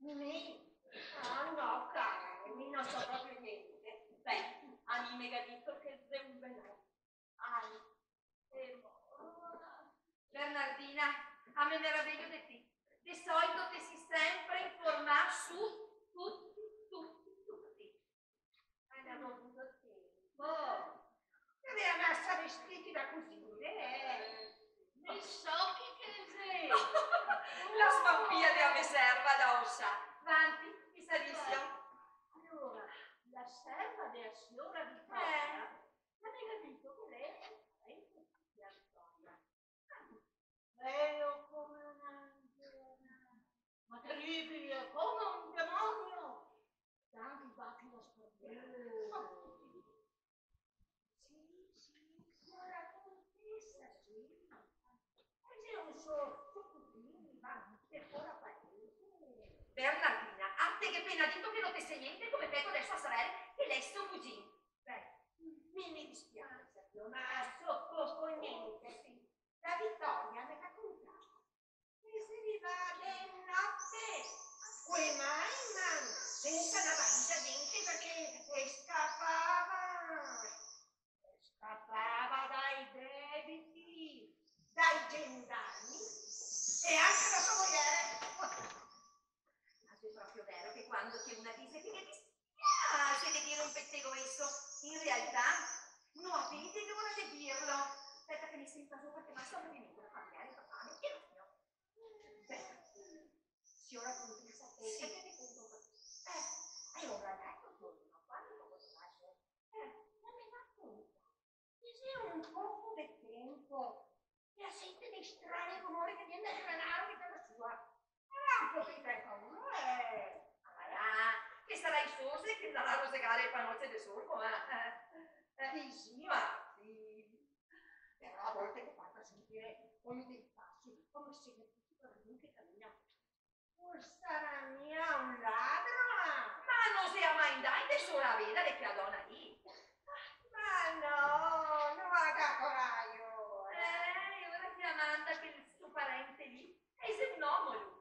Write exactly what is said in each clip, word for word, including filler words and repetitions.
Mi? Ah, no, cara, mi no so proprio gnente. Beh, a mi me ga dito che xe un bel omo. Ai, e mo-, Bernardina, a me meravejo de ti. De solito te si sempre informà su tuti, tuti, tuti. Ma no go vudo tenpo. Te gavea masa vestiti da cusire, eh? Mi so chi che xe. La svampìa de la me serva, la osa. Vanti, mi sa di sì. Alora, la serva de la siora Vitoria, eh, la me ga dito che lei xe parente de la Vitoria. Belo come un angelo. Ma teribile, come un demonio! Tanti bachi da spargere. Sì, sì, siora contesa, sì. E xe un so, so cugin, ma de fora paese. Bernardina, a te che pena dito che no te sa gnente, come feto deso a saver che l'è so cugin? Beh, mi, mi dispiase, ma so poco gnente, sì. La Vitoria me ga contà che xe rivà de note, co le man in man, sensa na valisa, gnente, parché scapava, scapava dai debiti, dai gendarmi e anca da so mojere. Ma xe proprio vero che quando che una dise che ghe dispiase de dire un petego eso, in realtà no la vede l'ora de dirlo. Speta che mi senta su, parché mi so che mi devo cambiare, papà, mi chiedo, signor. Beh, siora contesa, speta che te conto. Eh, alora, l'altro giorno, quando che go trovato, eh, la me raconta che xe un poco de tenpo che la sente dei strani rumori che vien dal granaro de casa sua. E la ga un poco de paura, eh. Ah, che sarà i sorzi che 'ndà a rosegare le panoce de sorgo, eh? Eh, eh, sì, ma sì. Però a volte che fa sentire come dei pasi, come se tuti i parenti che camina. No sarà mia un ladro, ah? Ma no xe mai 'ndà de sora a vedare chea dona lì? Ma no, no la ga corajo, eh. Eh, e ora che la manda quel so parente lì, e xe un omo lu.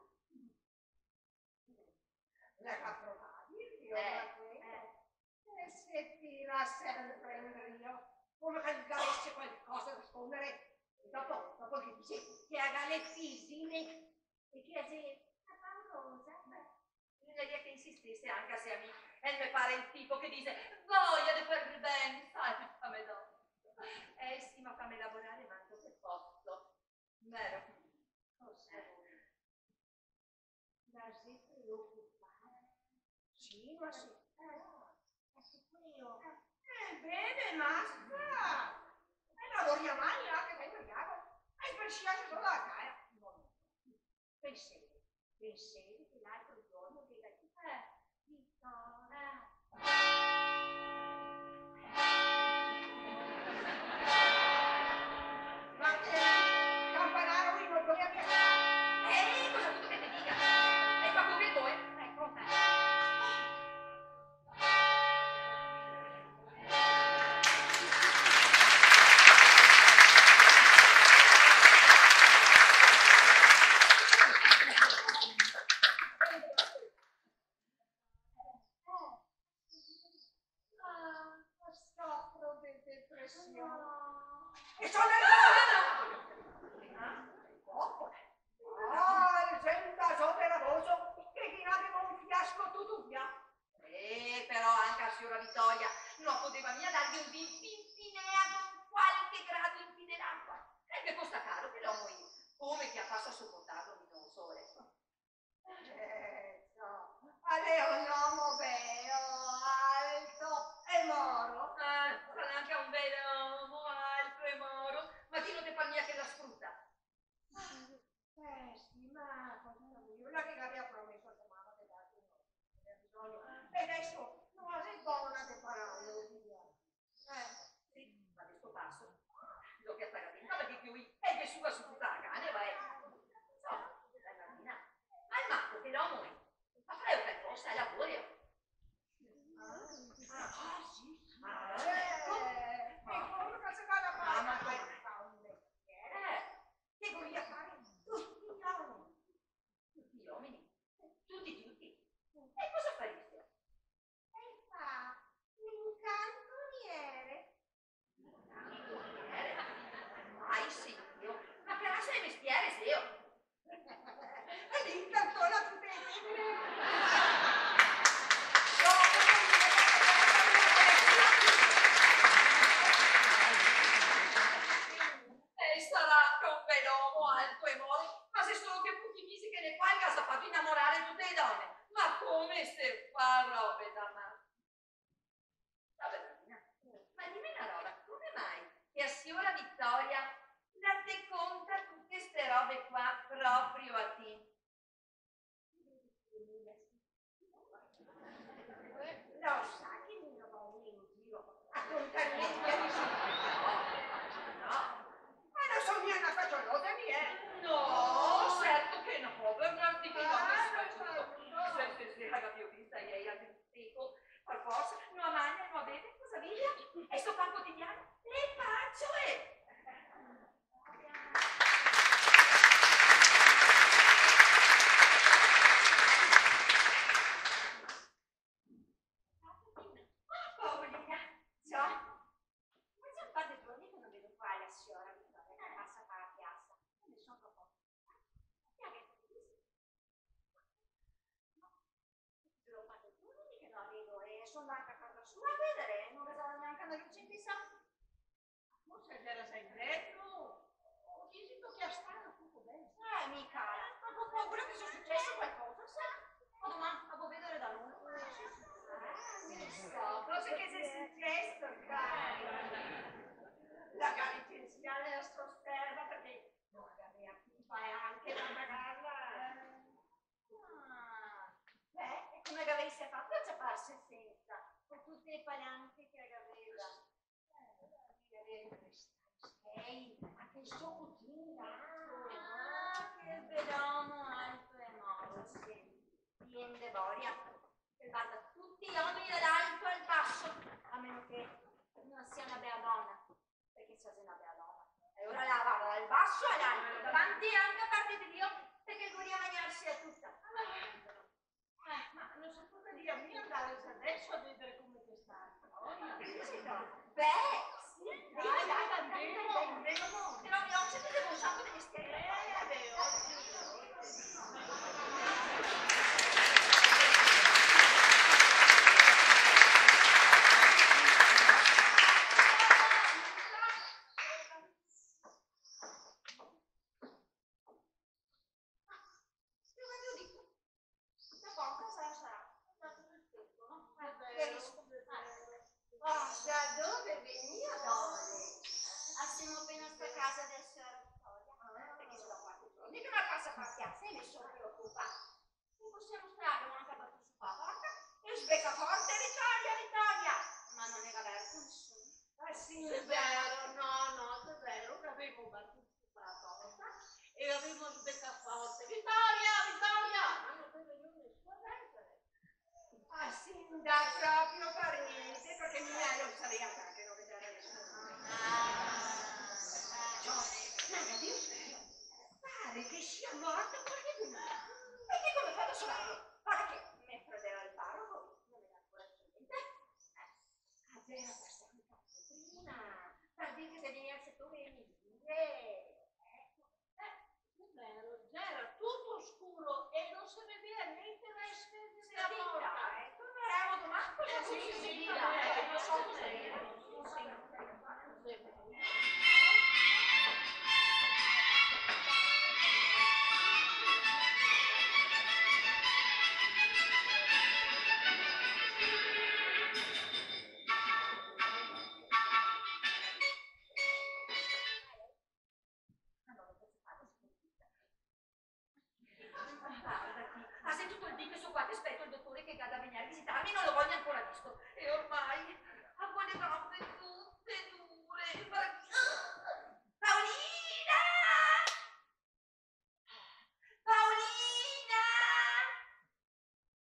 La ga provà a dirghe, eh, ora quelo. Eh. E se tira sempre indrio, come che el gavese qualcosa da scondare. E dopo, dopo ghe dise che la ga le fisime e che la xe na paurosa. Beh, bisognaria che insistese anca se a mi, el me pare el tipo che dise: "Voia de farghe ben, salvateme dopo." Eh sì, ma fame lavorare manco che poso. Vero? Cosa? La xe preocupada. Sì, ma sì. Eh, ma sì, queo. Eh, bene, masa. E no voria mai, ah, che vegno iago. E sbasciarse solo la cara. Pensè, pensè che l'altro giorno che la... Eh, Vittoria. Ma che campanaro, mi no voria piatar. Eh, cosa vuto che te diga? E fa quel che vol. Eco, eh. Come se fa robe da mati? Vabbè, Marina, ma dime na roba, come mai che a siora Vitoria la te conta tute ste robe qua proprio a ti? Lo sa che mi no vao in giro a contar gnente a nisuni, no, no. Ma no so mia na fagiolota, mi, eh. No, certo che no, Bernardina, ah, nessuno. Sì, sì, sì, la gavìo vista ieri al ventitré. Par forsa, no a magna, no a beve, cosa vivia? E sto pan cotidiano, le paciole! Ah, Paolina, ciò. Ma xe un par de giorni che no vedo qua la siora Vitoria che pasa par la piasa. Come son propositi? Che la ghe visto? Xe un par de giorni che no la vedo e son andata a casa sua a vedare, no ghe sarà gnanca na luce in piasa. Forse la gera za in leto. O chi xe che la sta un poco ben? Eh, mi cara, ma go paura che sia suceso qualcosa, sa? Ma doman la vao vedare da lora. Ah, mi so, cosa che xe suceso, cara? La ga licensià la so serva parché no la gavea più palanche par pagarla. Ah, beh, e come gavese fato a ciaparse sensa, co tute le palanche che la gaveva? Eh, la gaveva prestà i schei a quel so cugin là. Ah, che bel omo, alto e moro, sì. Pien de boria, che varda tuti i omeni da l'alto al baso, a meno che no sia na bea dona. Parché se la xe na bea dona, e ora la varda dal baso a l'alto, davanti e anca a parte de Dio, parché el voria magnarse tuta. Eh, ma no se podaria mia andare adeso a vedare come che sta? Beh, sì, dai, dai, dai, dai, dai, dai. Però mi ho sempre un sacco de mestieri. Eh, beh, oddio. Cosa, dove venia done? Ah, semo pena sta casa de siora Vitoria. Ah, parché xe da quatro giorni che no la pasa par piasa e me so preocupà. No posemo stare anca a bater su pa porta? E sbeca forte, Vitoria, Vitoria! Ma no la ga verto nesuni. Eh sì, xe vero, no, no, xe vero, che gavemo batuo su pa porta e gavemo sbecà forte: Vitoria, Vitoria! Ma no xe vegnù nesuni a vertere. Ah, sì, no dà proprio par gnente, parché mi lo savea za che no ghe gera nesuni. Ah, ciò, ma Dio, pare che sia morto qualchedun. E ti come fè a saverlo? Varda che me fradel el paroco no me ga ancora dito gnente. Eh, a gera pasà anca prima, par dir che se vegnese a togliere le misure. Eco. Eh, xe vero, gera tuto scuro e no se vedea gnente dai schei dela porta. Sì, dai, eh, torneremo doman, cosa sucedeva? Eh, no so cosa gera. Varda ti, a xe tuto el dì che so qua che speto el dotore che ga da vegnere a visitarme, no lo go gnanca visto. E ormai go le gambe tute dure. Paolina! Paolina!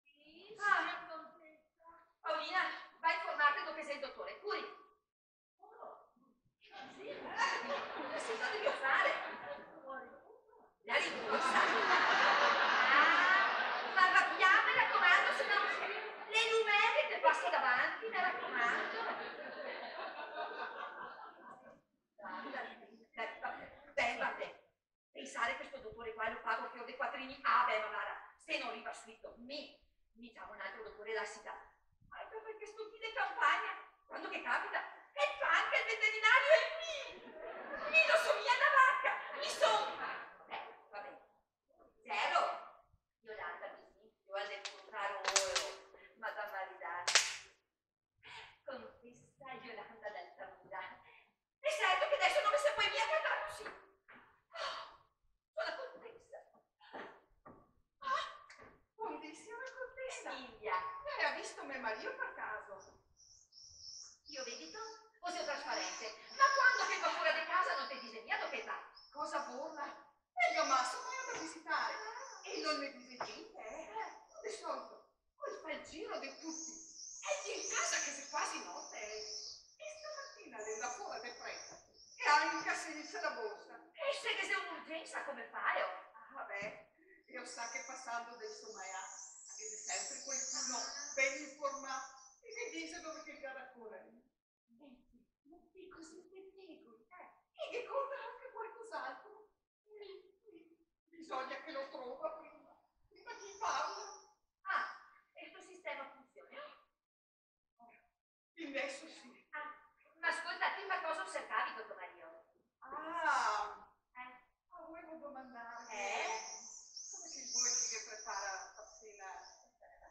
Sì, siora Contesa. Paolina, va a informate dove che xe el dotore, cori! Cosa devo fare? La rincorsa? Ah, ma va via, me racomando, se no le lumere te pasa davanti, me racomando. Varda, ben, va ben. Pensare che sto dotore qua lo pago fior de quatrini, ah, beh, ma varda, se no riva suito, mi, mi ciamo un altro dotore dela cità. Anca parché sto chi de campagna, quando che capita, el fa anca el veterinario e mi, mi no so mia na vaca, mi so... Eh, va ben. Zero. Iolanda, mi, mi, iolanda, Io par caso. Io, vedito? Cusì trasparente. Ma quando che el va fora de casa no te dixe mia do che el va? Cosa vorla? El ga maso mia da visitare. Ah. E no me dixe gnente, eh. Eh. De solito el fa el giro de tuti. E el xe in casa che xe quasi note, eh. E stamatina l'è ndà fora de freta. E anca sensa la borsa. E se ghe xe un'urgensa, come fało? Ah, beh, eo so che pasando del so maià, ghe xe senpre qualcuno ben informà e che ghe dixe dove che el ga da corare. Senti, no digo se te digo, eh, e ghe conta anca qualcos'altro. Mi, mi, bisogna che lo trova prima, prima che i parla. Ah, e el to sistema funsiona? Deso sì. Ah, ma scolta, ti par cosa lo sercavi to marìo? Ah, eh? Volevo domandare. Eh? Come che el vol che ghe prepara la sena stasera?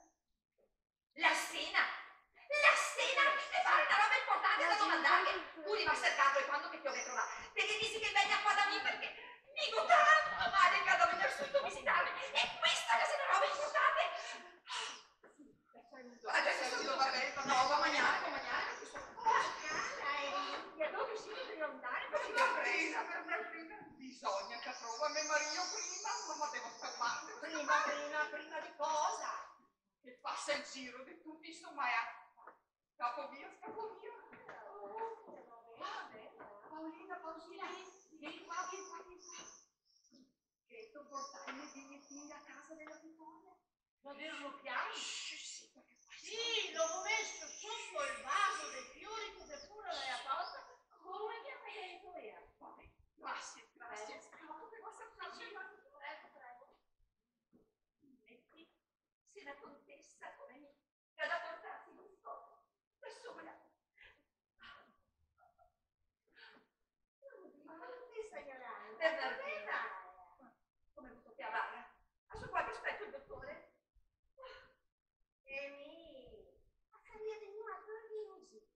La sena? La sena? Te pare na roba inportante da domandarghe? Lu el va a sercarlo e quando che te lo ghe trovà, te ghe dixi che el vegna qua da mi parché mi go tanto male che el ga da vegner subito a visitarme. E questa che xe na roba inportante? Ah, deso subito, va ben, no, va a magnar, va a magnar, che so... Ah, cara, eh, e dove uscite per andare? Bernardina, Bernardina, bisogna che trova me marìo prima, ma, ma devo fermarme. Prima, prima, prima de cosa? Che fasa el giro de tuti, insoma, eh. Scapo via, scapo via. Oh, va ben, va ben. Paolina, Paolina, vien qua, vien qua, vien qua. Che te portà i me biglietin a casa dela Petonia? Lo dirlo pian? Shh, sì, parché poi... Sì, lo go meso soto el vaso de fiori che xe fora dela porta, come che me ga dito ea. Va ben, grasie, grasie. Eh. Scapo che qua se... Prego, prego. Meti, se la contesa come mi ga da portarse un scopo da sola. Bernardina. Bernardina. Come vuto chiamarla? A so qua che speta el dotore. E mi, a sarìa vegnua a toglier i misure.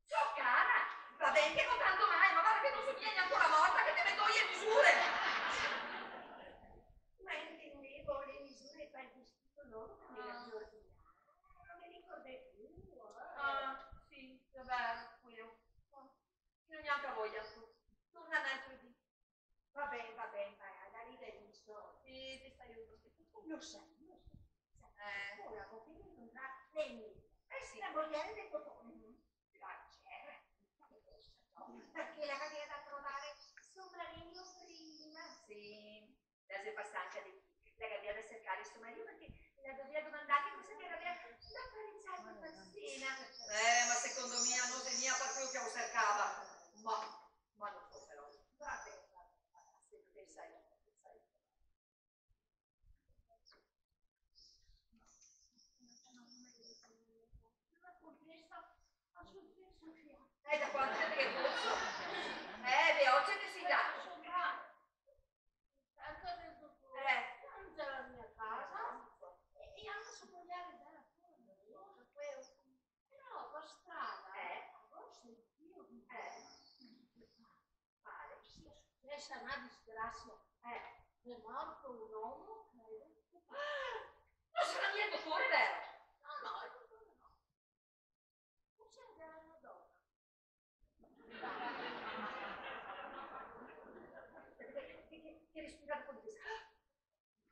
Ciò, cara, va ben che go tanto male, ma varda che no so gnanca ancora morta, che te me toie e misure! Ma intendevo le misure par el vestito novo che me ga ordinà. No me ricordè più, eh. Ah, sì, xe vero, queo. No go gnanca voia, su. Torna un altro dì. Va ben, va ben, va, la ride adeso. Sì, te saludo. Lo sa, lo sa. Eh. Ora go finìo, no? Eh, sì. La mogliera de Totò. La gera, parché la gavea da trovare so marìo prima. Sì, la xe pasà anca de chi. La gavea da sercare so marìo parché la dovea domandarghe cosa che la gavea da fare par sena. Eh, ma secondo mi no xe mia par queo che lo sercava. Ma, ma no so però. Va ben, va ben, va ben, se pensa io, pensa io. Eh, da quando che te ghe poso? Eh, de ocio che si là. Anca del dotore. Eh. Anca la mia casa. E, e anca so mogliera, queo. Però par strada, eh, go sentìo, eh, che xe sucesa na disgrasia. Eh. Xe morto un omo, credo. Ah! No sarà mia el dotore, vero? No, no, el dotore no. Forse gera na dona. Che, che, che respirava con questa.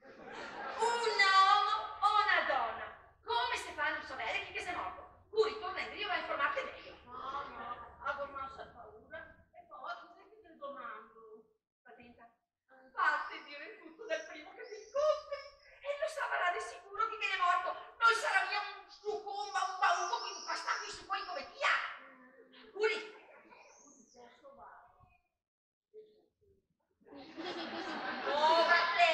Un omo o na dona? Come se fa a no savere chi che xe morto? Curi, torna indrio, va a informarte mejo. No, no, go masa paura. E po, cos'è che te domando? Sta tenta. Fate dire tuto dal primo che te incontri. E lo savarà de sicuro chi che xe morto. No sarà mia un sucumba, un bauco, un pastà coi sucoi come tia. Curi. Mova te,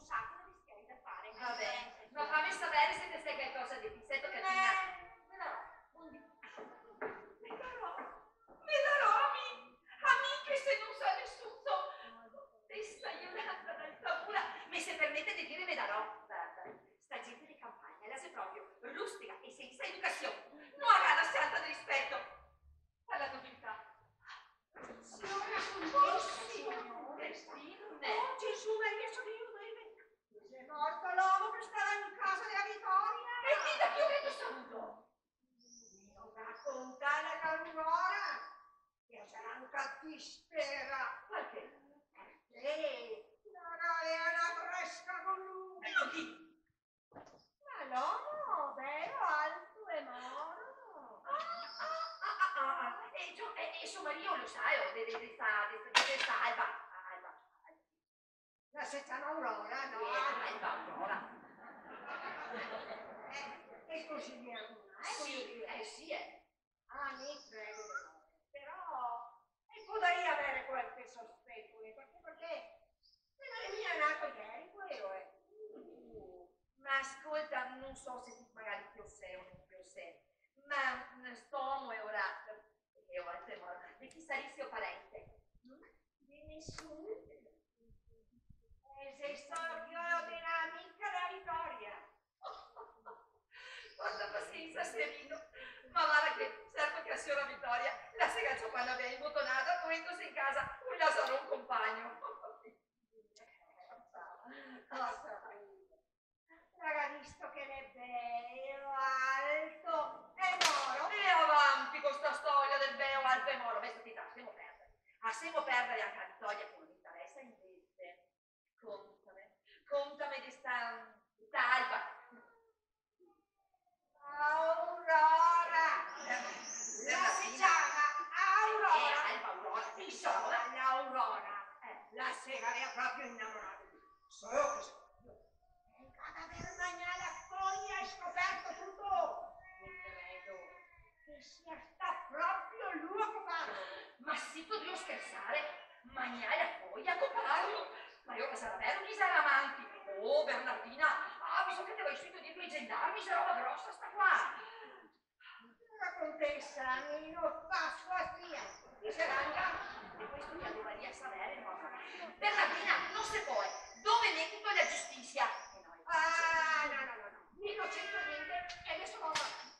saco de mestieri da fare. Va ben, ma fame saver se te sa calcosa de pì, seto, Catina. Eh, me darò, me darò, me darò a mi, a mi che se no sa nesun, so, te sta Iolanda dal Tavula, me se permete de dire me darò. Varda, sta gente de campagna, la xe proprio rustica e sensa educasion, no la ga na santa de rispeto. Par la nobiltà. Siora Contessa, oh, signore, signore. Oh, Gesù Maria, so Dio, dove xe morto l'omo che stava in casa dela Vitoria? E ti da chi lo gheto savuto? Me lo ga contà la cara Aurora, che la sarà anca disperà. Parché? Parché la gaveva na gresca co lu. E lu chi? Ma l'omo, beo, alto e moro. Ah, ah, ah, ah, ah, ah. E so, e, e so marìo lo sa, eh, de, de, de sta, de, de sta Alba, Alba, Alba. La se ciama Aurora, no? Eh, Alba, Aurora. Eh, e cusì via, eh, sì, eh, sì, eh. Ah, mi credo de no. Però, eh, podaria aver qualche sospeto, eh, parché, parché, eh, no xe mia nato ieri, quelo, eh. Ma scolta, no so se ti magari te lo sa o no te lo sa, ma, mm, st'omo xe ora, xe ora, xe ora, de chi sarisio parente? Mm? De nesun. Eh, xe solo fiolo de na amica dela Vitoria. Porta pasiensa, Serino. Ma varda che, certo che la siora Vitoria la se ga ciopà na bea imbotonada, trovendosi in casa un lazaron compagno. La ga visto che l'è beo, alto e moro? E avanti co sta storia del beo, alto e moro. Beh, sta zita, lasemo perdare. Lasemo perdare anca la Vitoria che no me interesa, invese. Contame, contame de sta, de sta Alba. Aurora! Eh, la se ciama Aurora! Eh, Alba, Aurora, insoma, l'Aurora, eh, la se gaveva proprio inamorà de lu. Solo che, scusa, el ga da aver magnà la foia e scoperto tuto! No credo che sia stà proprio lu a coparlo! Ma sito drio schersare? Magnà la foia, coparlo? Ma alora sarà vero che i sarà amanti? Oh, Bernardina, ah, bisogna che te vai subito dietro ai gendarmi, xe roba grosa sta qua! Siora Contesa, mi no faso a spia. Dixe l'altra. E questo mi dovaria saver, no? Bernardina, no se pol. Dove metito la giustizia? Ah, no, no, no, no. Mi no c'entro gnente e deso vao avanti.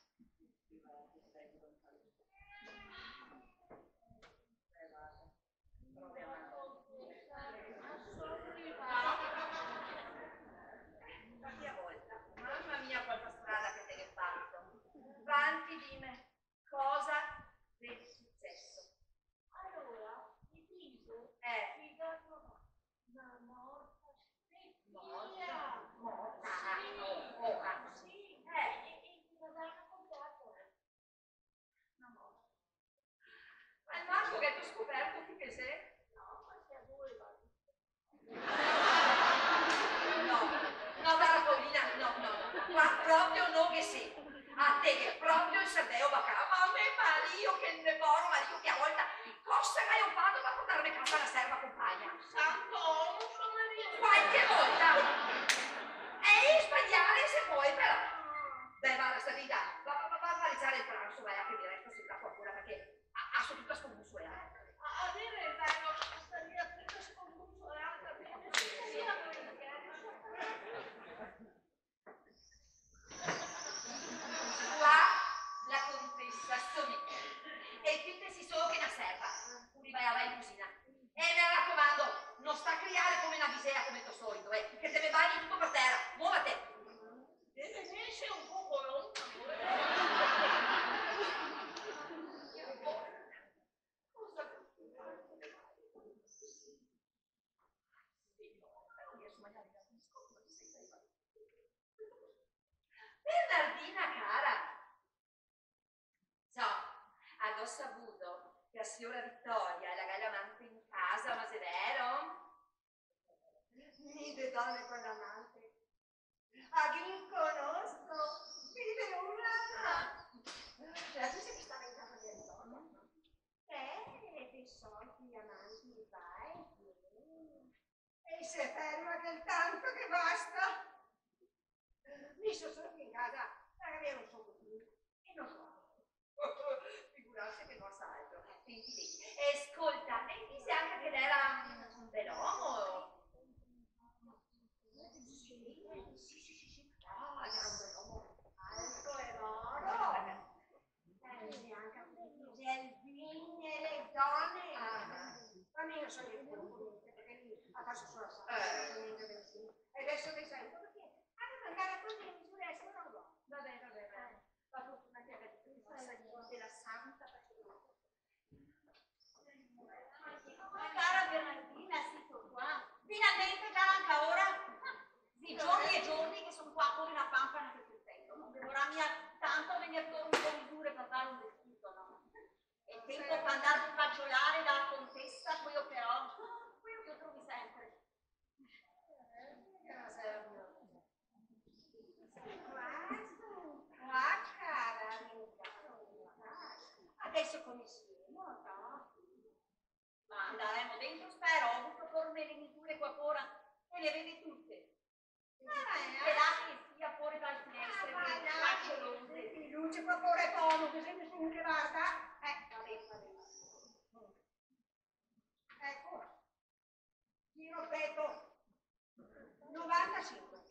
Sta volta, mama mia, quanta strada che te ghe fato. Vanti, dime, cosa xe suceso? Alora, el fiso, eh, el ga trovà na morta spetìa. Morta? Morta? Sì. Oh, oh, ah. Sì. Eh. E, e, e el ga da contarlo. Na morta. Almanco gheto scoperto chi che xe? No, parché a dove va? No, no, cara Paolina, no, no, no. Qua proprio no ghe xe. A te ghe proprio el serveo bacà. Ma me marìo, che el me poro marìo, che a volta cosa gało fato par portarme casa na serva compagna? Santo omo, so marìo. Qualche volta. E sbagliare se pol, però. Beh, varda, sta zita, va, va, va, va a far el pranso, va, che mi resto sentà qua fora, parché a, a so tuta sconbusolada. A, a dire el vero, staria tuta sconbusolada, parché sì, a volentieri. Qua la contesa so mi. E ti te si solo che na serva. Pure va, va in cusina. E me racomando, no sta criare come na bisea come to solito, eh, che te me bagni tuto par tera. Movete! Deve esser un poco longa, eh. Cosa? Bernardina cara! Ciò, a go savudo che a siora Vitoria la ga l'amante in casa, ma xe vero? Mi de done co l'amante a ghin conoso, mi de una. La dixe che stava in casa de Antonio. Eh, de solito i amanti va e vien. E se ferma quel tanto che Basta! Mi so solo che in casa la gavea un so cusì e no so altro. Figurarse che no sa altro. Senti, senti. E scolta, me dise anca che l'era un bel omo. Sì, sì, sì, sì. Ah, l'era un bel omo. Alto e moro. Eh, anca quei vigne, le done. Ah, ma mi no so gnente, parché lì a casa sua sa. Eh. E deso che sa, parché? Ah, no, andare a togliere le misure a siora Rodolfo. Va ben, va ben, va ben. Eh. La fortuna che avete qui, la santa pacifica. Ma cara Bernardina, sito qua? Finalmente, già anca ora? Sì, giorni e giorni che son qua come na panpa nel serpente. No devorà mia tanto vegner torno co misure par fare un vestito, no? E tempo par andar a fagiolare da contesa, queo però, queo che lo trovi sempre. Qua, cara amiga. Adeso come semo, no? Ma andaremo dentro sta roba, porme le misure qua fora, e le vede tute. Ah, eh. E là che sia fora dal finestre, ah, che va, dai, faccio l'onde. Che luce qua fora e po', che se nesuni che varda. Eh, va ben, va ben. Eco. Giro peto. Novantasinque.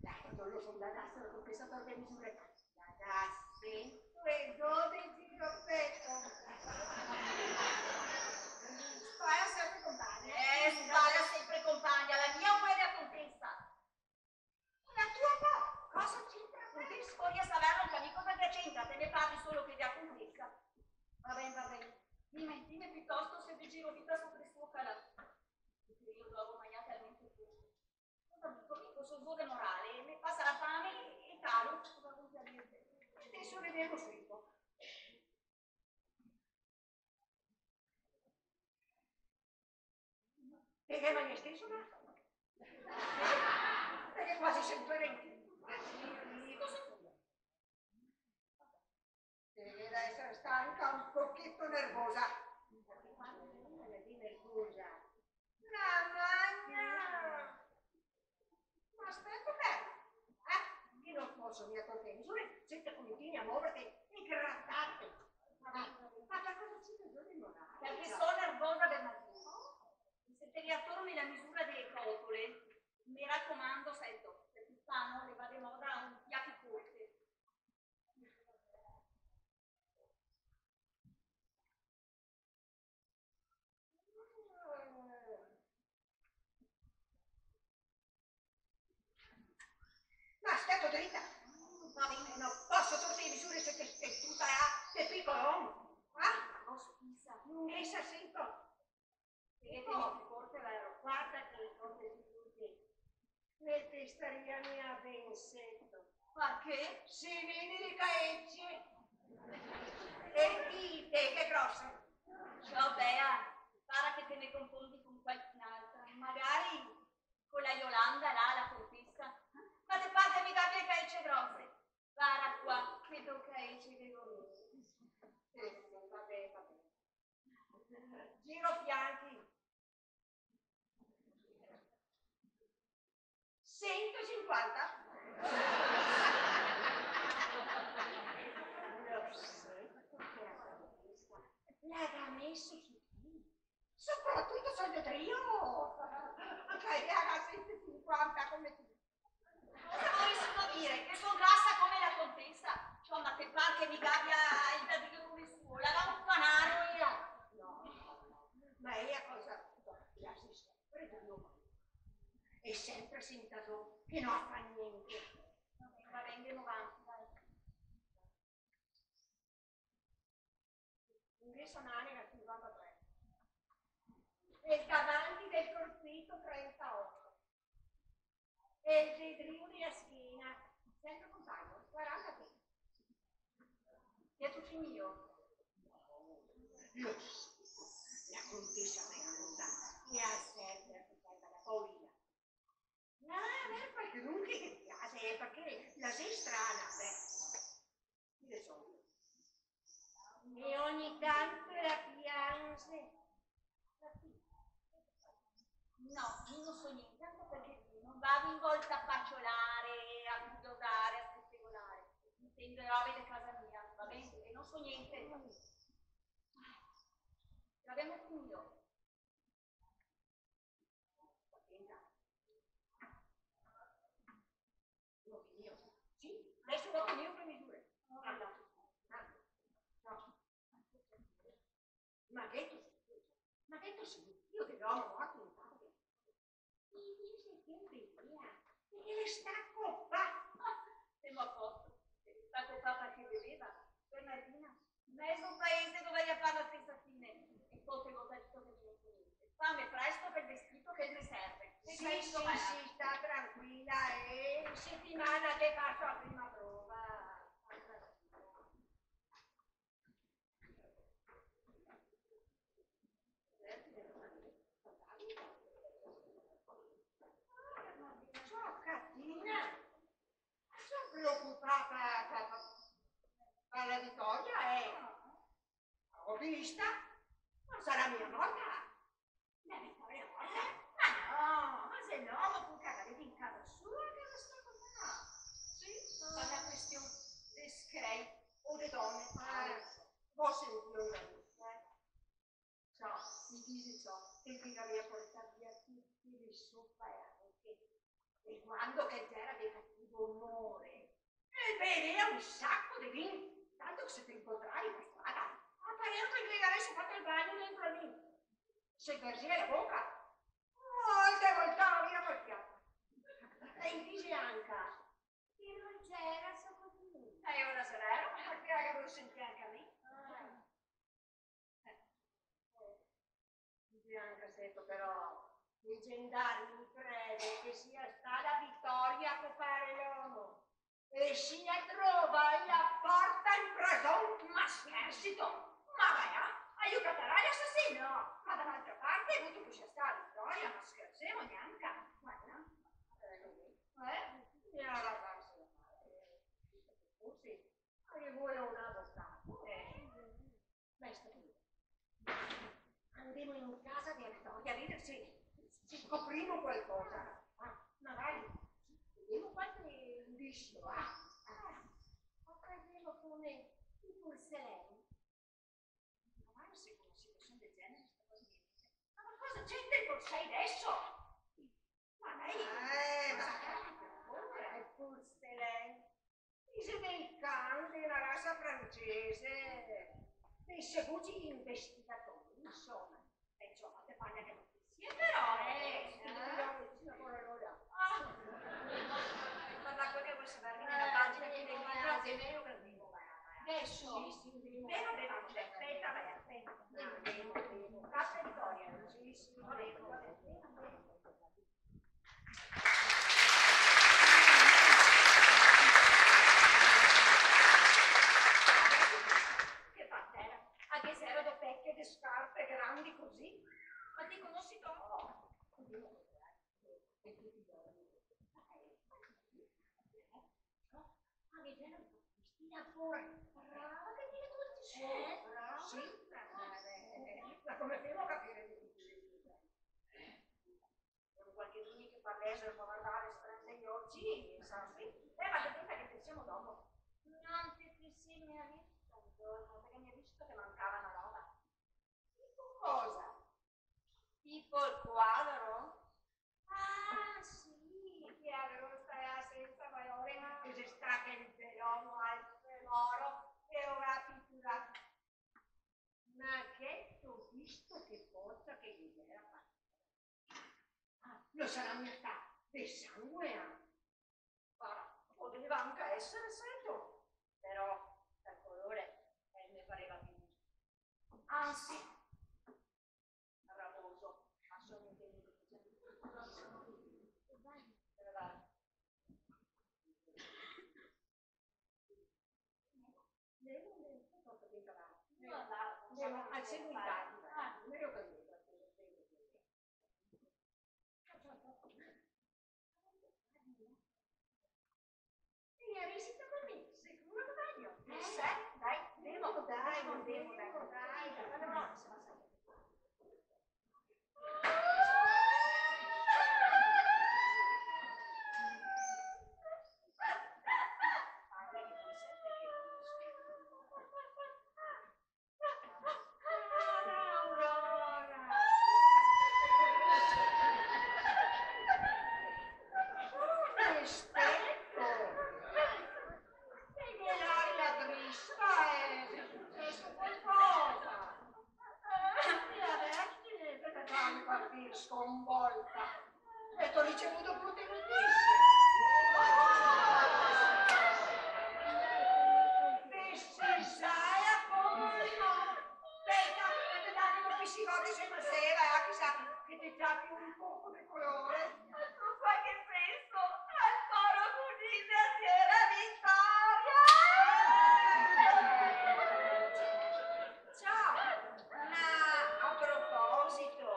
Dai, no lo so, la dase, la contesa par le misure. La dase. Sento e dodese, giro peto. Sbala sempre conpagna. Eh, sbala sempre conpagna, la mia o quela contesa? La tua po-, cosa c'entra? No te voria saverlo anca mi, cosa che c'entra? Te ne parli solo che dea contesa. Va ben, va ben. Dime, dime pitosto se ve giro vita sopra e sora là. Parché mi no go magnà talmente poco. Cosa digo, digo, so zo de morale, me pasa la fame e calo. Cosa vuto dir? Deso vedemo subito. Te ghe magnà steso, no? Parché quasi sento e venti. Sì, sì, cosa vuto? Te ghe da esare stanca, un pocheto nervosa. Nervosa. Mamma mia! Ma speta, bela, eh? Mi no poso mia torghe le misure se te continui a moverte e gratarte. Ma, ma par cosa sito cusì nervosa? Parché so nervosa, Bernardina. Se te ghe tormi la misura dele cotole, me racomando, sento, parché qua, no, le va de moda un fià pì corte. Ma sta drita! Va ben, no poso torghe le misure se te, te, tuta là, te pico l'omo. Ah? No, scusa. No, esa sento. Che te ghe corte, vero? Varda che corte, scusa. No te staria mia ben, sento. Parché? Se vede le caece. E ti, te, che grose. Ciò, bea, para che te me confondi con qualcun'altra, magari co la Iolanda là, la contesa. Ma te par che mi gabia le caece grose? Vara qua, che do caece che go. Eh, va ben, va ben. Giro fianchi. Sento e sinquanta. La ga meso su ti. Sopratuto sul trio! Anca ela ga sento e sinquanta come ti. Cosa vorisitu dire? Che so grasa come la contesa? Ciò, ma te par che mi gabia el dadrio come suo? La ga un panaro ela! No, no, no. Ma ela cosa? La xe sempre drio, e sempre sentà zo, che no fa gnente. Va ben, va ben, ndemo vanti, dai. Ingresa manega, cinquantatré. E davanti del corpeto, trentaoto. E el de drio de la schena, senpre conpagno, quarantatré. Gheto finìo? Lo so, la contesa me ga contà che la serve a far la paurina. Ah, beh, qualchedun che ghe piase, eh, parché la xe strana, beh. Chi lo sa. E ogni tanto la pianse. No, mi no so gnente, anca parché no vago in volta a paciolare, a curiosare, a spestegolare. Intendo robe de casa mia, va ben? E no so gnente. Gavemo finìo? Sto atenta. Go finìo. Sì, deso go finìo co le misure. Varda, varda. No. Ma gheto sentìo? Ma gheto sentìo che l'omo morto in casa? Mi dixe che el bevea, parché el xe stà copà. Semo a posto. Sta copà parché bevea? Bernardina, mezo paese dovaria far la stesa fine. E po te go da dir che no so gnente. Fame presto quel vestito che me serve. Sì, sì, sì, sta tranquila, eh. In setimana te faso la prima prova. Sta tranquila. Ciò, Catina, so preocupà par, par, par la Vitoria, eh. Go vista, no sarà mia morta? La Vitoria morta? Ma no, ma se no, ma pol cagar in casa sua che la sta copà. Sì, ma xe na question de screi o de done. Ah, go sentìo una voce, eh. Ciò, mi dixe ciò, che el gavea portà via tute le so palanche. E quando che el gera de cativo umore, el bevea un saco de vin, tanto che se te incontravi par strada, el parea che el gavese fato el bagno dentro el vin. Se verzea la boca, oh, el te voltava via col fiato. E el dixe anca che no gera so cusina. E ora xe vero, parché lo go sentìo anca mi. Ah. Eh, eh. Dixe anca seto, però, i gendarmi crede che sia stà la Vitoria a copar l'omo. E sia trovà la porta in preson. Ma schersito? Ma va là, a lo catarà l'asasin? Ma da l'altra parte, vuto che sia stà la Vitoria, ma schersemo gnanca? Ma gnanca. Eh, e ora va, sì. Forse ghe vol un avocato, eh. Beh, sta qui. Andemo in casa de Vitoria a vedere se, se scoprimo qualcosa. Ah, magari vedemo qualche indizio, ah. Ah, o parlemo con i porselen. Ma se una situasion del genere, sta cosa mi dixe: "Ma cosa c'entra i porsei deso?" Ma lei... Eh, ma... El porselen. Dixe del can, de na rasa francese, dei segugi investigatori, insoma. E insoma, te parla che notizie, però, eh, eh, eh, sì, ancora lora. Ah. Parla quel che vol saver, in la pagina che... Deso, sì, sì, sì, vero, vero, speta, vai, speta. Andemo, andemo. Casa Vitoria, sì, sì, va ben, va ben. Che fatela? Anca se gera de peche, de scarpe grandi cusì? Ma ti conosi dopo? Ah, mi gera vestida pure. Brava che ti ghe tolti su. Eh? Brava. Sì, brava. Ma come femo a capire che ti ghe tolti su? Qualchedun che parlese, el pol vardare strenze i oci, sa, sì. Eh, ma te pensa che pensemo dopo? No te te si mia visto un giorno, parché mi go visto che mancava na roba. Tipo cosa? Tipo el quadro? Ah, sì, che el gaveva stà sensa valore, che xe stà quel bel omo alto e moro che lo ga piturà. Ma gheto visto che forsa che ghe gera par tera? Ah, no sarà mia stà de sangue, ah? Varda, podeva anca esare, seto, però dal colore, eh, me pareva pì, ansi, ramoso, assolutamente. Però dai. Andemo al seguitare. Ah, mejo che... Vien, risito con mi, sicuro che vegno. Eh? Sì, dai, andemo, dai, andemo, dai, dai, dai. Sicuro che se pasea, eh, chisà che te ciapi un poco de colore. Con qualche peso al coro cugin de la siora Vitoria! Ciò, ma a proposito,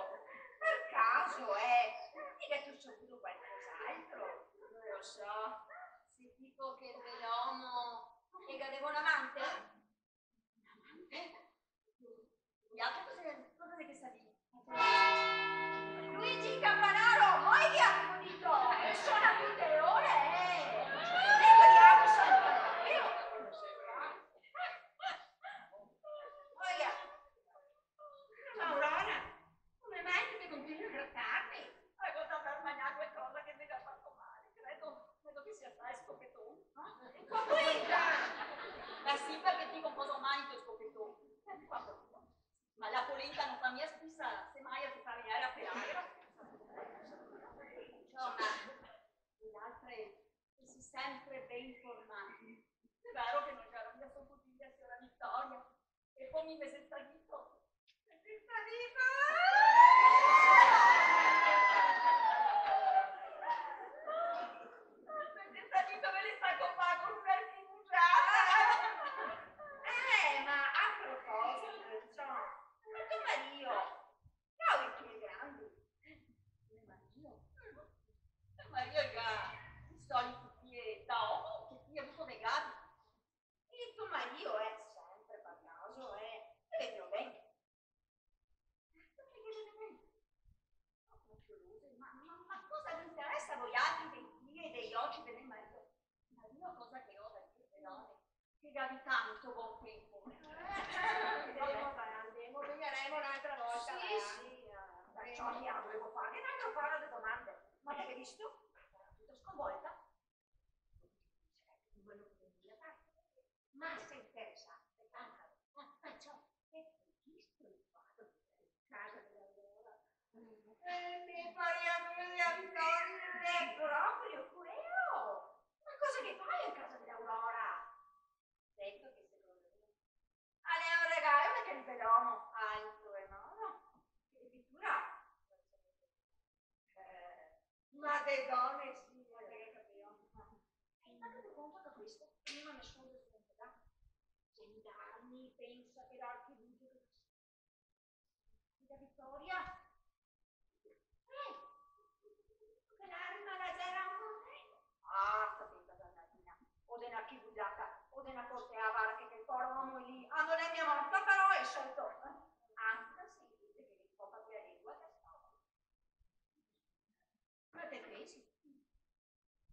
par caso, eh, ti gheto saputo qualcos'altro? No lo so, se digo che el Belomo el gaveva un amante? Amante? Voialtri cosa, cosa xe che savì? Luigi Campanaro, oia, che go dito, el sona tute le ore, eh! Eco, diavolo, sona, vero? Oia. Aurora, come mai che te continui a gratarte? Go da aver magnà qualcosa che me ga fato mal, credo, credo che sia stà el scopeton. Eh? Polenta! Ma sì, parché ti co cosa magni el scopeton? Senti qua, polenta. Ma la polenta no fa mia spisa, se mai a te fa vegnere a pelaira. Insoma, voialtre si sempre ben informati. Xe vero che no gera mia so cugin de la siora Vitoria? E po mi me xe stà dito, me xe stà dito, me xe stà dito che el se ga copà co un archibugiata. Eh, ma a proposito, ciò, ma to marìo, no, i pie grandi? Me marìo? Me marìo el ga i soliti pie da omo che ti ga vuto de gato. E to marìo xe sempre par caso, eh? Te vedelo ben? Certo che te vedo ben. Oh, ma, ma, ma cosa ve interesa a voialtri dei pie e dei oci de me marìo? Marìo cosa che go da dir, no? Che gavi tanto bon tempo. Eh, andemo, va, andemo, vegneremo n'altra volta, sì, va. Sì, eh, ciò, mi volevo fare un altro paro de domande. Ma te ga visto? Sarà tuta sconvolta. Ma se interesa, aspeta, ma ciò, che te ga visto el quadro de casa de l'Aurora? Eh, me parea quelo de la Vitoria. Xe proprio quelo! Ma cosa che te fa a casa de l'Aurora? Sento che secondo me el xe un regalo de quel Belomo, altro e no, no. Che pitura! Eh, ma de done, sì, ma te ga capìo. E intanto te conto che questo prima me sconde su un pedal. Gendarmi, pensa che l'archibugiata che la Vitoria. Eh, che l'arma la gera ancora. Ah, sta tenta, Bernardina. O de na archibugiata, o de na corte avara che quel poro omo lì. Ah, no l'è mia morta, però el xe soto. Anca se i dixe che el copa de la lengua, che sta. Ma te pensi?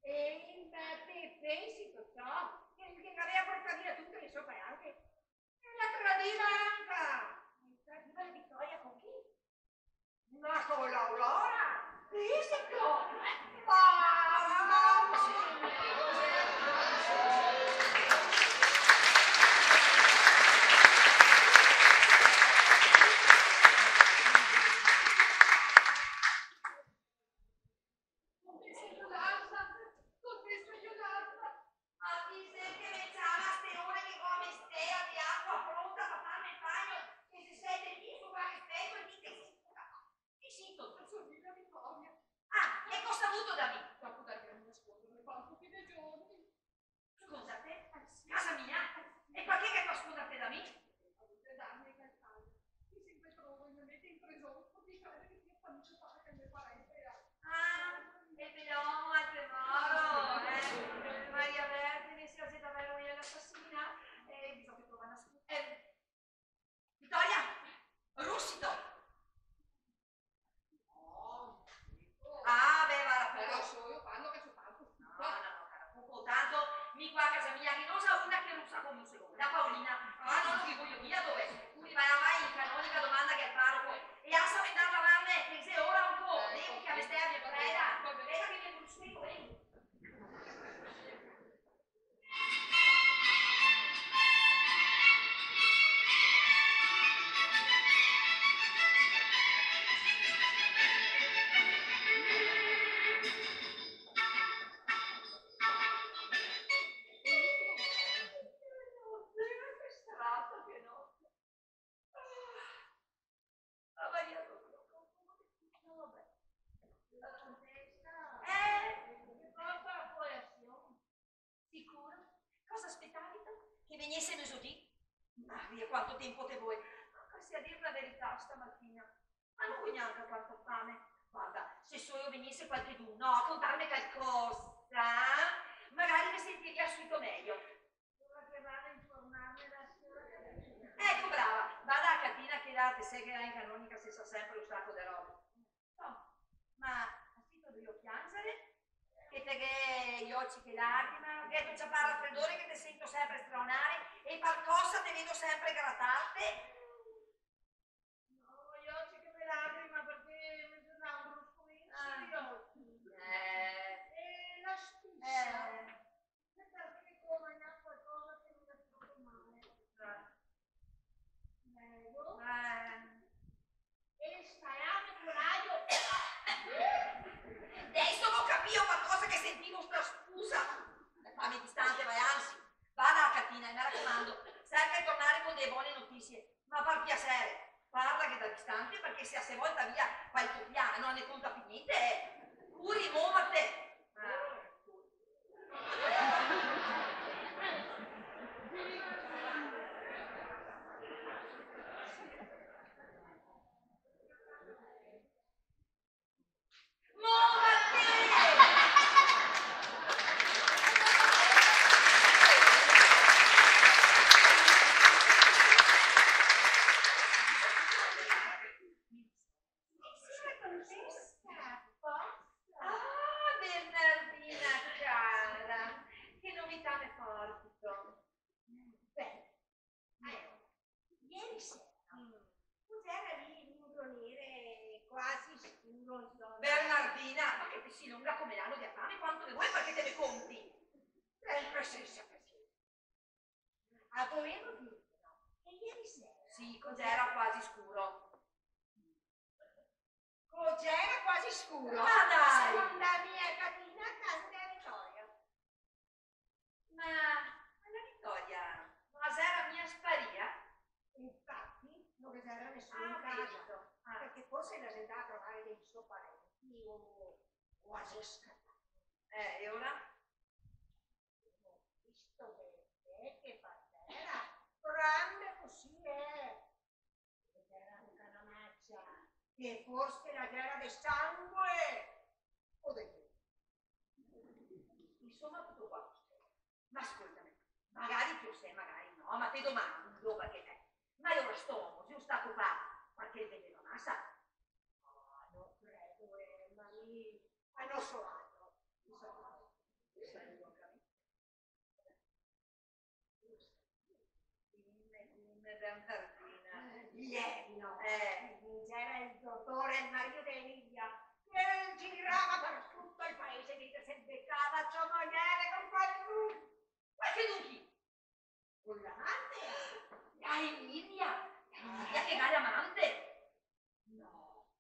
E ma te pensi, Totò, che, che gaveva portà via tute le so palanche? E la tradiva anca! E tradiva la Vitoria con chi? Ma co l'Aurora! Fisico! Mamma mia! Contessa Iolanda, contessa Iolanda. Ma chi xe che me ciama a ste ore che go la me stea de acua pronta par farme el bagno, che se sente el viso qua che speto e mi che si... Chi sito? Sorella Vitoria. Ah, e cosa vuto da mi? Dopo da mi nasconderme par un pochi de giorni. Sconderse? Casa mia? E parché che te sconderse da mi? Vuto darme calcagna. Chi se me trova e me mete in preson, potrìa creder che sia famigia fata che me parente. Ah, e però, al te moro, eh? Maria Vergine, sia xe davero ela l'asasina, e bisogna che trova na scusa. Eh, Vitoria, rusito! Ah, beh, varda, però. Lo so, mi parlo che so tanto. No, no, no, cara, co tanto, mi qua a casa mia, che no xe una che rusa come un secondo. La Paolina, ah, no, no, che vojo mia dove? Pure va, va in canonica, domanda che el paroco. E lasame ndar lavarme, che xe ora un po'. Ven che a me stea bien freda. Speta che me consego, ven. cosa aspetavito? Che vegnese mesodì? Maria, quanto tempo te vol? Anca se, a dir la verità, stamatina ma no go gnanca tanta fame. Varda, se solo vegnese qualchedun, no, a contarme calcosa, eh? Magari me sentiria subito mejo. Ora che vado a informarme da siora Caterina. Eco, brava, va da la Catina, che là te sè che là in canonica se sa senpre un saco de robe. No, ma a sito drio pianzare? Che te ghè i oci che lagrima, gheto ciapà el rafredore che te sento senpre straonare e par cosa te vedo senpre gratarte? No, i oci che me lagrima parché me xe dà un brusco insuto. Eh. E la spisa? Eh. Parché go magnà qualcosa che no me fa male. Eh. Prego. Eh. E salame co l'ajo. Deso go capìo par cosa che sentivo sta spusa. Fame distante, ma anzi, va da la Catina e, me racomando, serca de tornare co dee bone notisie. Ma par piaser, parla che da distante, parché se a se volta via qualche piana, no ne conta pì gnente, eh. Curi, movarte! Ah. Movarte! Siora contesa, poso? Ah, Bernardina cara, che novità me portito? Beh, alora, ieri sera co gera lì in un gronere quasi scuro, insoma. Bernardina, ma che te si longa come l'ano de Adame, quanto ne vol parché te me conti? Senpre sensa pasiensa. A volevo dirte, no, che ieri sera... Sì, co gera quasi scuro. Co gera quasi scuro. Ma dai! So ndà mi e Catina a casa dea Vitoria. Ma, ma la Vitoria no la xera mia sparìa? Infati, no ghe xera nesuni in casa, ah, parché forse la xe ndà a trovare dei so parenti o, o la xe scapà. Eh, e ora? Go visto che, che, che par tera, grande cusì, eh! Ghe gera anca na macia, che forse la gera de sangue o de... Insoma, tuto qua. Ma scoltame, magari te lo sè, magari no, ma te domando, parché te... Ma alora st'omo xe stà copà parché el beveva masa? Ah, no credo, eh, ma mi... Ah, no so altro. Insoma, saludo anca mi. Dime, dime, Bernardina. Eh, ieri, no? Eh. Gera el dotore, el marìo de Emilia, che el girava par tuto el paese, che se becava ciò magare con qualchedun. Qualchedun chi? Con l'amante. La Emilia? La Emilia che ga l'amante? No.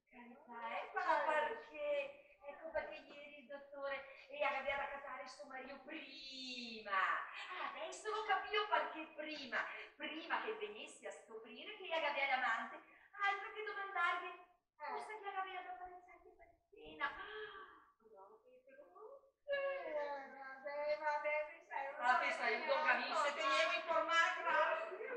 Par carità, eco parché, eco parché ieri el dotore, eh, el gaveva da catare so marìo prima. Ah, deso go capìo parché prima, prima che el vegnese a scoprire che el gaveva l'amante, altro che domandarghe cosa che el gaveva da fare par cena. Bravo, Pietro. Eh, va ben, va ben, mi saludo. Ah, te saludo, Camille, se te ievo a informare, grazie.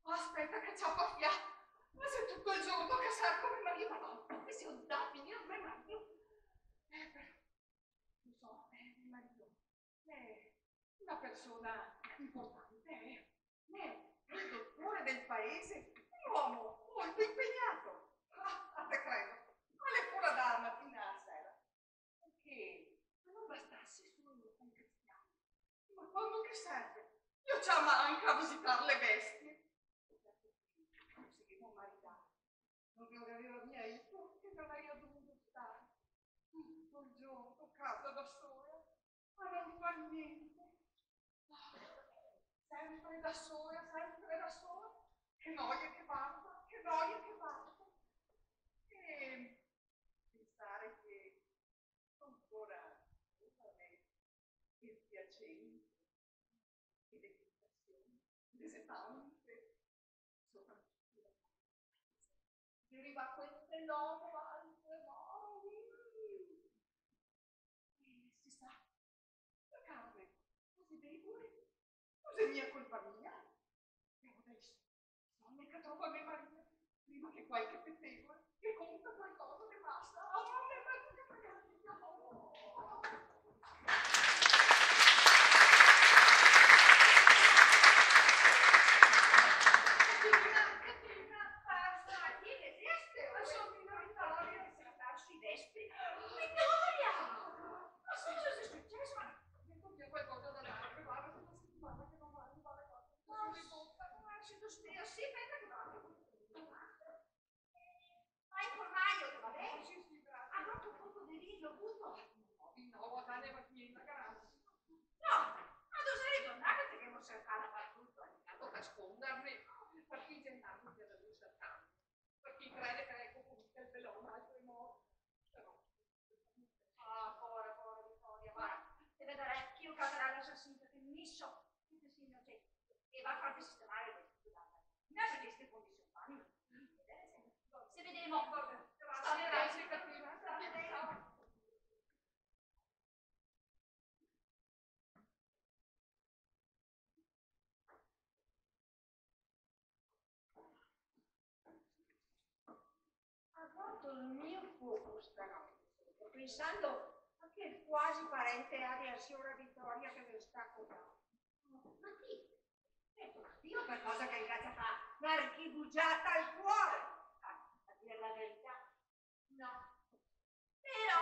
Oh, aspeta che ciapo fià. Ma xe tuto el giorno che serco me marìo, Madona, e se ndà a finire me marìo? Eh, però, lo so, eh, me marìo xe na persona importante, eh. Eh, el dotore del paese, un omo molto impegnato. Ah, ah, te credo. Ma el xe fora dala matina a la sera. Parché, ma no bastase solo un cristian, ma quando che serve, lo ciama anca a visitar le bestie. E dato che no se gavemo maridà, no gaveva mia ito, che me gavarìa dovuto star tuto el giorno a casa da sola, a no far gnente. Ah, senpre da sola, senpre da sola. Che noia che basta, che noia che basta. E pensare che so ancora giovane e piacente, e de tentasion ghe xe tante, sopratuto da parte de queste. Che riva queste l'omo alto e moro. Eh, se sa, la carne, cusì debole, no xe mia colpa mia. E deso, bisogna che trovo me marìo, prima che qualche petegol ghe conta qualcosa de pasa. Oh, me marìo, me marìo, oh. Caterina, Caterina, pasa, chi esiste? Ma son Vittoria, che se ga perso i vespi. Vittoria! Ma cosa xe suceso? Ma mi compie qualcosa da darte, varda, xe na setimana che no magno, varda qua. Cosa me conta? Come xe suceso? Sì, speta che vardo. Ma el formaio, va ben? Sì, sì, grazie. Ah, no, un poco de vin, lo buto. No, vin no, varda, ne va via, grazie. No, ma dove xe ritornà che te ghe cercà dapartuto? Intanto par scondarme, parché i gendarmi me ga visto tanto. Parché i crede che eco, come che el bel omo alto e moro. Però. Ah, povera, povera Vittoria, varda, te vedarè che mi catarò l'asasin, parché mi so che te si inocente. E va a farte sistemare el vestito, dai. No, parché ste condision qua, no. Se vedemo. Sta ben, grazie, Caterina. Sta ben. Go dormìo poco stanote, pensando a quel quasi parente dea siora Vittoria che me sta cotando. Ma chi? Eh, Dio, par cosa che el ga ciapà na archibugiata al cuor? Ah, a dir la verità, no. Però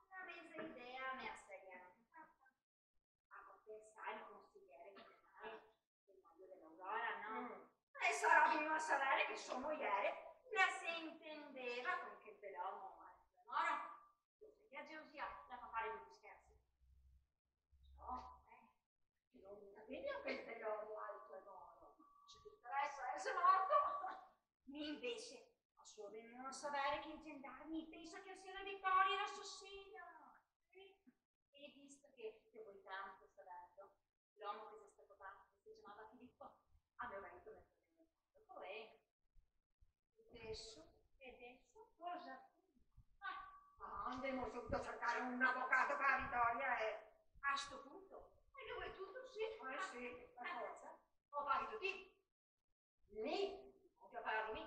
na meza idea me la sarìa anca fata. Ah, parché, sa, el consigliere comunale, el marìo de l'Aurora, no? Mm. E sarà vegnù a savere che so moiere la se intendeva con quel bel omo alto e moro. Lo sa che la gelosia la fa fare dei scherzi. So, eh, che no ghe va ben a quel bel omo alto e moro. Ghe interesa, eh, el xe morto. Mi invese, a so vegnù a savere che i gendarmi pensa che la siora Vittoria la so sega. Eh? E visto che te vol tanto saverlo, l'omo che xe stà cotà, che se ciamava Filippo, a me marìo me lo ga contà, eh. E deso, e deso cosa? Ah, ah, andemo subito a cercare un avocato par la Vittoria, eh. A sto punto? E ghe vol tuto, sì? Eh, sì, par forsa. O paghi ti? Mi? No, che pago mi?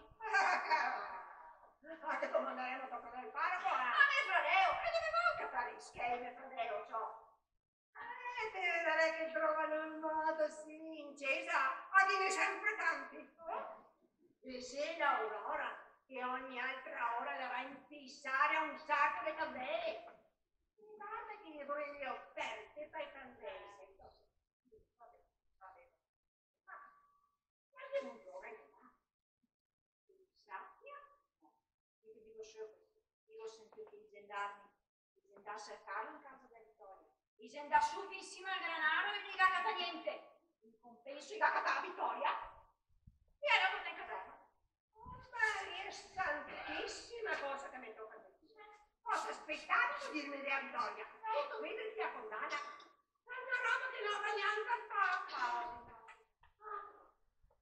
Ah, che domandaremo, toca al paroco, eh? A me fradeo, e dove va a catare i schei me fradeo, ciò? Eh, te vedarè che el trova el modo, sì, in cesa a ghe n'è sempre tanti, eh? E xe l'Aurora che ogni altra ora la va a inpisare un saco de candele. Varda che ghe vol le oferte par le candele. Va ben, va ben. Ma varda un po', eh. Che mi sapia, no. Mi te digo solo questo. Mi go sentìo che i gendarmi, i xe ndà a sercarlo in casa de Vittoria. I xe ndà su fin sima al granaro e no i ga catà gnente. In compenso i ga catà la Vittoria. E alora te in caserma. Oh, Maria Santissima, cosa che me toca dir. Cosa spetavi de dirme dea Vittoria? Tuto mentre ti la condana. Xe na roba che no la ga gnanca fata. Ah,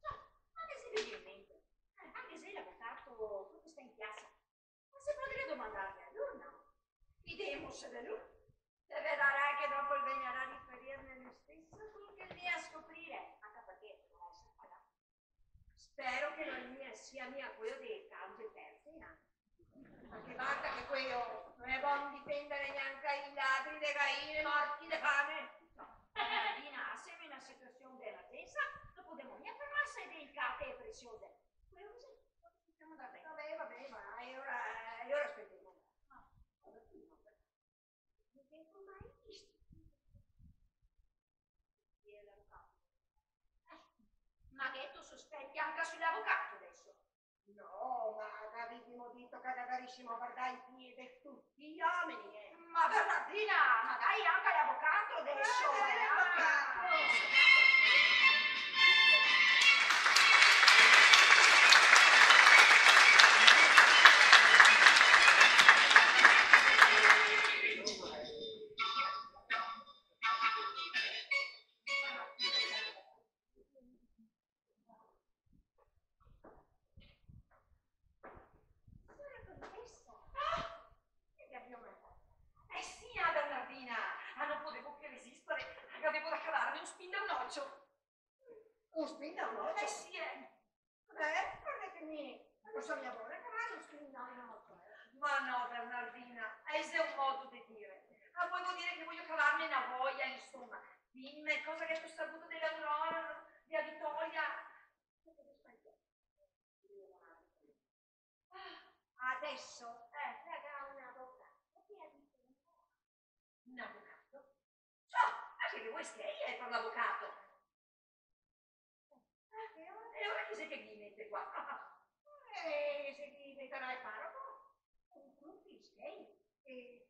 ciò, ma me xe vegnù in mente. Eh, anca se l'avocato proprio sta in piasa, ma se podarìa domandarghe a lu, no? Fidemose de lu. Te vedarà che dopo el vegnarà a riferirne lu steso quel che el vien a scoprire, anca parché no se fa. Spero che no el mia, sia mia queo de cause perse, eh. Parché varda che queo no xe bon difendare gnanca i ladri de gaine morti de fame. Bernardina, semo in na situasion de emergensa, no podemo mia fermarse a delicate e presiose. Queo cusì, no podemo andar ben. Va ben, va ben, ma e ora, e ora spetemo. Ah, cosa ti, no? No te go mai visto. Chi xe l'avocato? Eh, ma gheto sospeti anca su l'avocato deso? No, ma gavìsimo dito che gavarìsimo vardà i pie de tuti i omeni, eh. Ma Bernardina, ma dai anca l'avocato deso, eh, eh, l'avocato. Sora Contessa, Ciò. Un spin da un ocio? Eh sì, eh. Eh, varda che mi no so mia bona cavar un spin da un ocio, eh. Ma no, Bernardina, eh, xe un modo de dire. Ma volevo dire che voio cavarme na voia, insoma. Dime, cosa che te ga saputo de l'Aurora, de la Vitoria? Ah, adeso, eh, la ga un avocato che ga dito... Un avocato? Ciò, ma che te vol schei par l'avocato? Ah, e ora? E ora chi xe che ghe i mete qua? Eh, se ghe i metarà el paroco. Con tuti i schei. E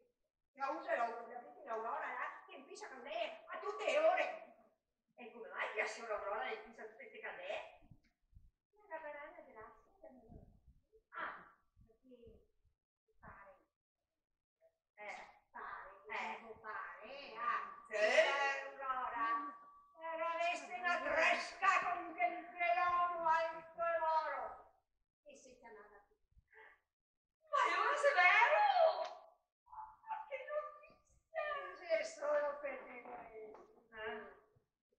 la usa l'Aurora, la vede l'Aurora là, che inpisa candee a tute le ore. E come mai che la siora Aurora le inpisa tute ste candee? La gavarà la grasia da me. Ah, parché pare. Eh. Pare, eh, digo pare, ah. Sì. Siora Aurora, la gavese na tresca con quel pelomo alto e moro. E se ciamava cusì. Ma alora xe vero! Ma che notisia! Xe solo par te, eh.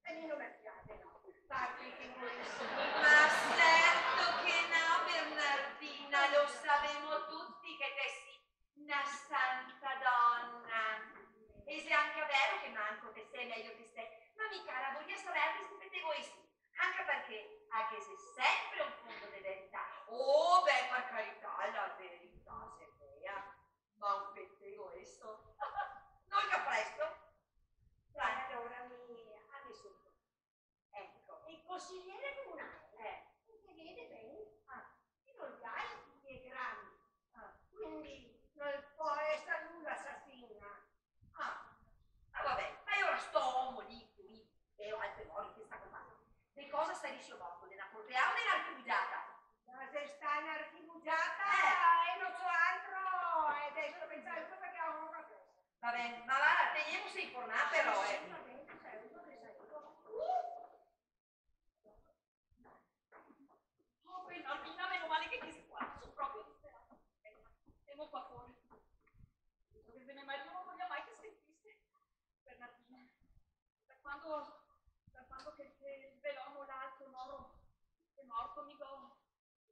E mi no me piaxe, no. Parché che volesi. Ma certo che no, Bernardina, lo savemo tuti che te si na santa dona. E xe anca vero che manco te sè mejo che stè, ma mi, cara, voria saver se te voesi. Anca parché, anca se xe senpre un fondo de verità. Oh, beh, par carità, la verità xe quea. Ma un petego esto? No, che presto? Varda, ora mi, a mi su. Eco. El consiliere comunale, eh, el te vede ben, ah, e no el ga i pie grandi. Ah. Quindi no el pol eser lu l'asasin. Ah, ah, va ben, ma e ora sto omo lì, qui, e altre volte che sta qua, de cosa sarisio morto? De na cortea o de n'archibugiata? Ma xe stà n'archibugiata, eh, e no so altro, e deso devo pensar cosa che go da far. Va ben, ma varda, tegnemose informà però, eh. Va ben, saludo, te saludo. Uh! Oh, Bernardina, meno male che te si qua, so proprio disperata. Aspeta, stemo qua fora. Digo che se me marìo no voria mai che sentise. Bernardina, da quando, da quando che, che el pelomo là alto e moro xe morto, mi go,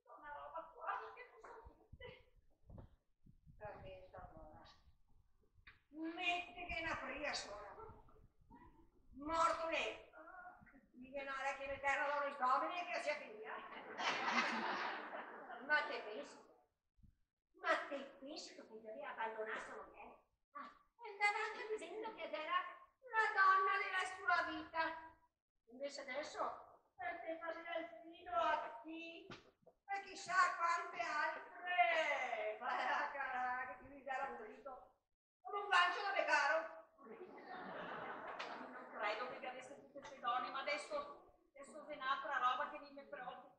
go na roba qua che no so dirte. Carmenta, alora. Mete che na pria sola. Morto l'è. Mi ghe n'avarìa che meter dentro i stomeni che sia finìa. Ma te pensi? Ma te pensi che podaria abandonar so mujere? Ah, e ndava anca disendo che l'era la dona dela sua vita. Invese deso, eh, te fasi el filo a ti e chisà quante altre. Ma, cara, che ti mi gera morìo come un gancio da becaro. No credo che gavese tute ste done, ma deso, deso xe n'altra roba che mi me preocupa.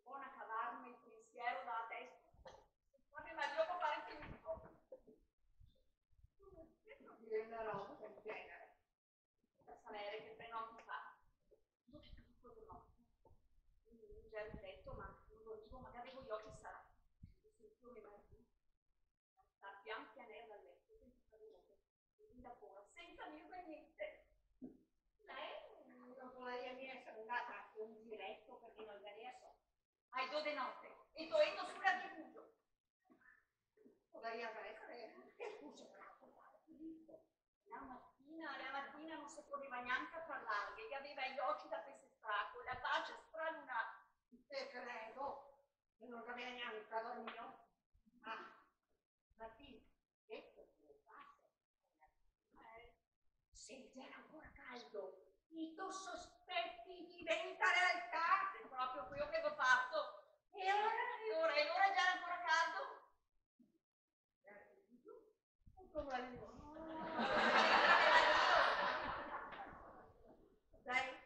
Bona cavarme el pensiero da la testa. Ma me marìo co pare finìo. Come fato a dir na roba del genere? Sensa savere che tre noti fa, tuti e due de note, mi gero in leto, ma no dormivo, ma gavevo i oci sarà. Go sentìo me marìo saltar pian pianelo dal leto, sensa far rumore, sensa paura, sensa dirme gnente. Eh, no podaria mia eser ndata in direto parché no el gavarìa so. Ai do de note, e to leto sura de bujo. Podaria anca esere che el se fuse preocupà de Filippo. La matina, la matina no se podeva gnanca parlarghe, che gaveva i oci da pese straco, la face stralunà. Te credo, che no gaveva gnanca dormìo. Ah, ma ti, deto che lo fase, eh, se el gera ancora caldo, i to sospeti diventa realtà. Xe proprio queo che go fato. E ora? E ora, e ora el gera ancora caldo. Dai,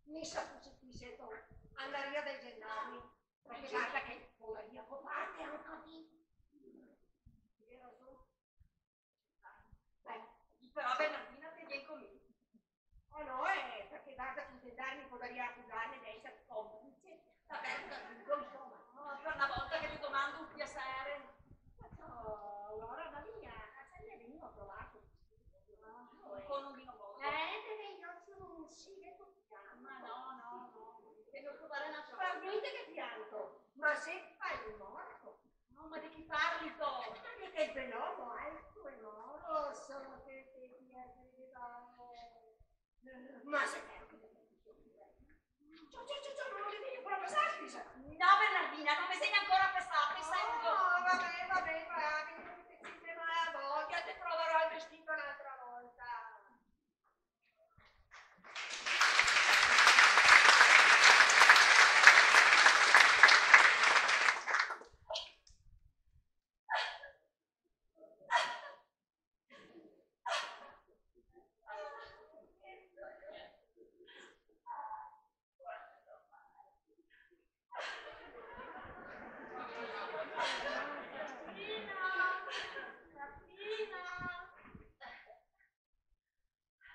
mi se fuse ti, seto, andaria dai gendarmi, parché varda che podaria coparte anca ti. Ghe rason. Beh, però Bernardina te vien co mi. Oh no, eh, parché varda che i gendarmi podaria acusarme de eser complice da aver perduo, insoma. Oh, par na volta che te domando un piaser. Ma ciò, alora, ma via, ma se el me vegneva a trovar cusì? Ah, no, eh. Con un vin bon. Eh, te vien Tanto, parché el bel omo alto e moro, solo che te piaxe de fare. Ma se... Ciò, ciò, ciò, ciò, no lo devi proprio saver, scusa. No, Bernardina, no me segna ancora passato, sai. Oh, va ben, va ben, va ben, che te senti mala voia, te provarò el vestito n'altra volta.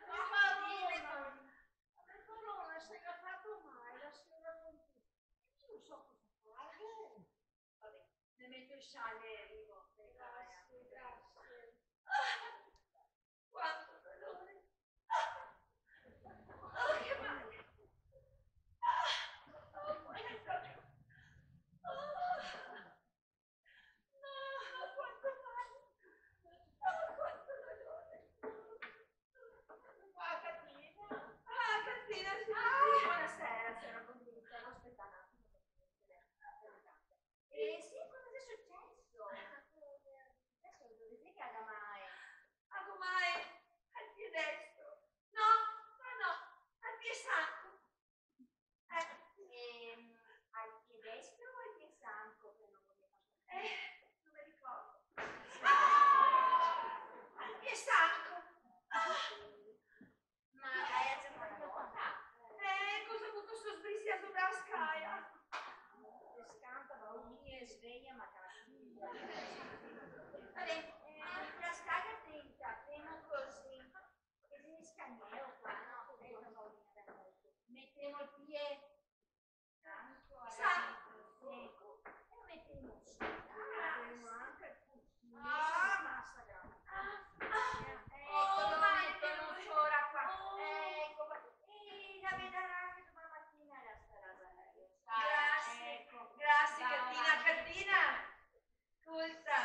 Ma Paolina, ma Paolina, se ga fato mal la siora Conti. Mi no so cosa fare. Va ben, me meto el scial e rivo. Grasie, grasie. Ah, quanto dolore. Ah, oh, che mal. Ah, oh, poareto. Ah. Ah, quanto mal! Ah, quanto dolore! Ah, Catina! Ah, Catina, sì, sì. Buonasera, siora Conti. No, speta un atimo, par favore. Eh, sì, cosa xe suceso? Deso dove xe che la ga mal? La ga mal al pie destro. No, no, no, al pie sanco. Eh, ehm, al pie destro o al pie sanco che no volevo? Eh, no me ricordo. Ah! Al pie sanco! Ah! Ma la ga za fato na bota? Eh, cosa vuto sto sbrisiar sora la scaia? Scanta, ma mi e sveglia, ma cazzo. Va ben, eh, la scaia tenta, femo cusì. Che se ne scagneo qua, no? Metemo el pie sanco, sanco. Eco. E lo metemo su. Metemo anca el cusino. Ah, masa grande. Ah, ah. Eco, oh, lo metemo sora qua. Oh. Eco qua. E la vedarà che doman matina la starà za mejo. Grasie. Eco. Grasie, Catina, Catina. Scolta,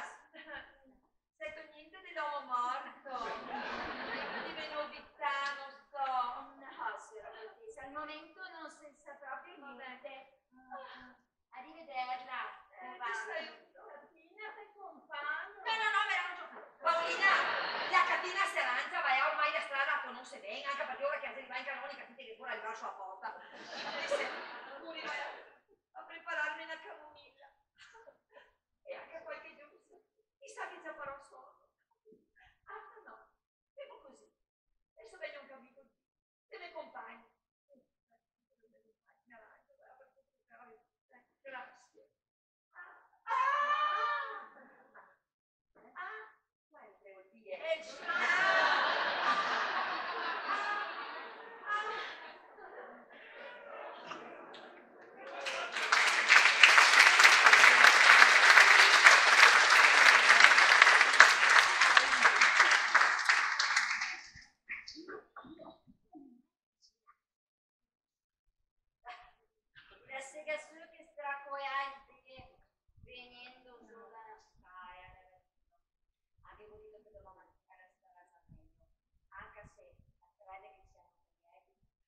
sento gnente de l'omo morto? Gnente de novità, no so. No, siora Contesa, al momento no se sa proprio gnente. Arivederla. Eh, te saluto, Catina, te compagno. No, no, no, me la... Paolina, la Catina se arangia, va, ormai la strada la conose ben, anca parché ora che la xe rivà in canonica, ti te ghe ancora rivà su la porta. Adeso, pure, va a prepararme na camomila. E anca qualche giusto. Chisà che ciaparò sono. Ah, no, no. Femo cusì. Deso vegno anca mi col... Te me compagni. Grasie. Ah, ah! Ah! La sega su che stracoea el pie vegnendo su da na scaia, ragasin. Gavevo dito che doman matina la starà za mejo, anca se la crede che sia un...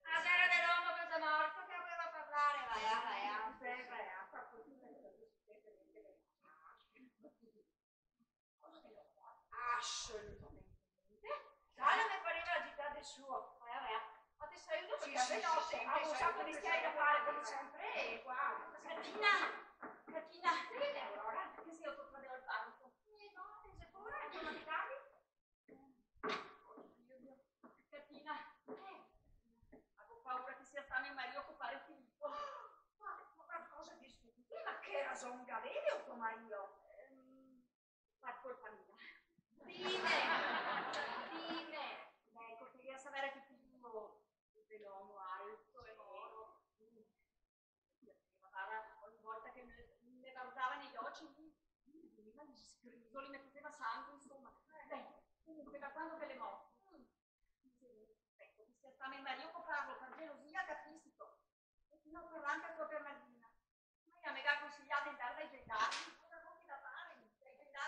La gera de l'omo che xe morto che la voleva parlare, va, va, va. Sì, va, va, proprio. Asolutamente gnente. Già la me pareva agità de suo. Vaia, vaia. Ma te saludo parché... Sì, sì, sì, sì, te saludo, te saludo. Go un saco de stiai da fare, come sempre, e qua. Catina, Catina, te vedi Aurora? Che xe, to fradeo al parco? Eh, no, te xe paura, te lo magari? Oddio, Catina, eh, go paura che sia stà me marìo a copare Filippo. Ma, ma cosa dixito ti? Ma che rason gaveva to marìo? Ehm, Par colpa mia. Dime, dime. Beh, eco, te ghe da savere che Filippo xe un bel omo alto e moro. Varda, ogni volta che me, me vardava nei oci, mi, mi vegniva i sgrisoli, me faceva sangue, insoma. Beh, comunque, da quando che l'è morto, mm, eco, che sia stà me marìo a coparlo par gelosia, capisito? E no parla anca co Bernardina. Ma ela me ga consiglià de ndare dai gendarmi, cosa vuto che la pare? Dai gendarmi.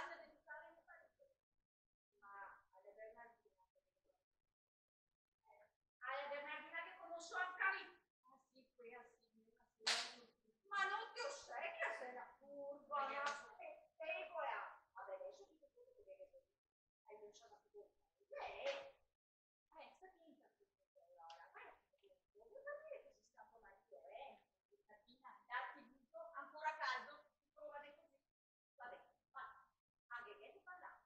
Eh, sta attenta, allora. Guarda che vuol dire che sei stato Mario, eh? Sta attenta, darti tutto, ancora caldo, prova de così. Vabbè, va, anche che ti parla.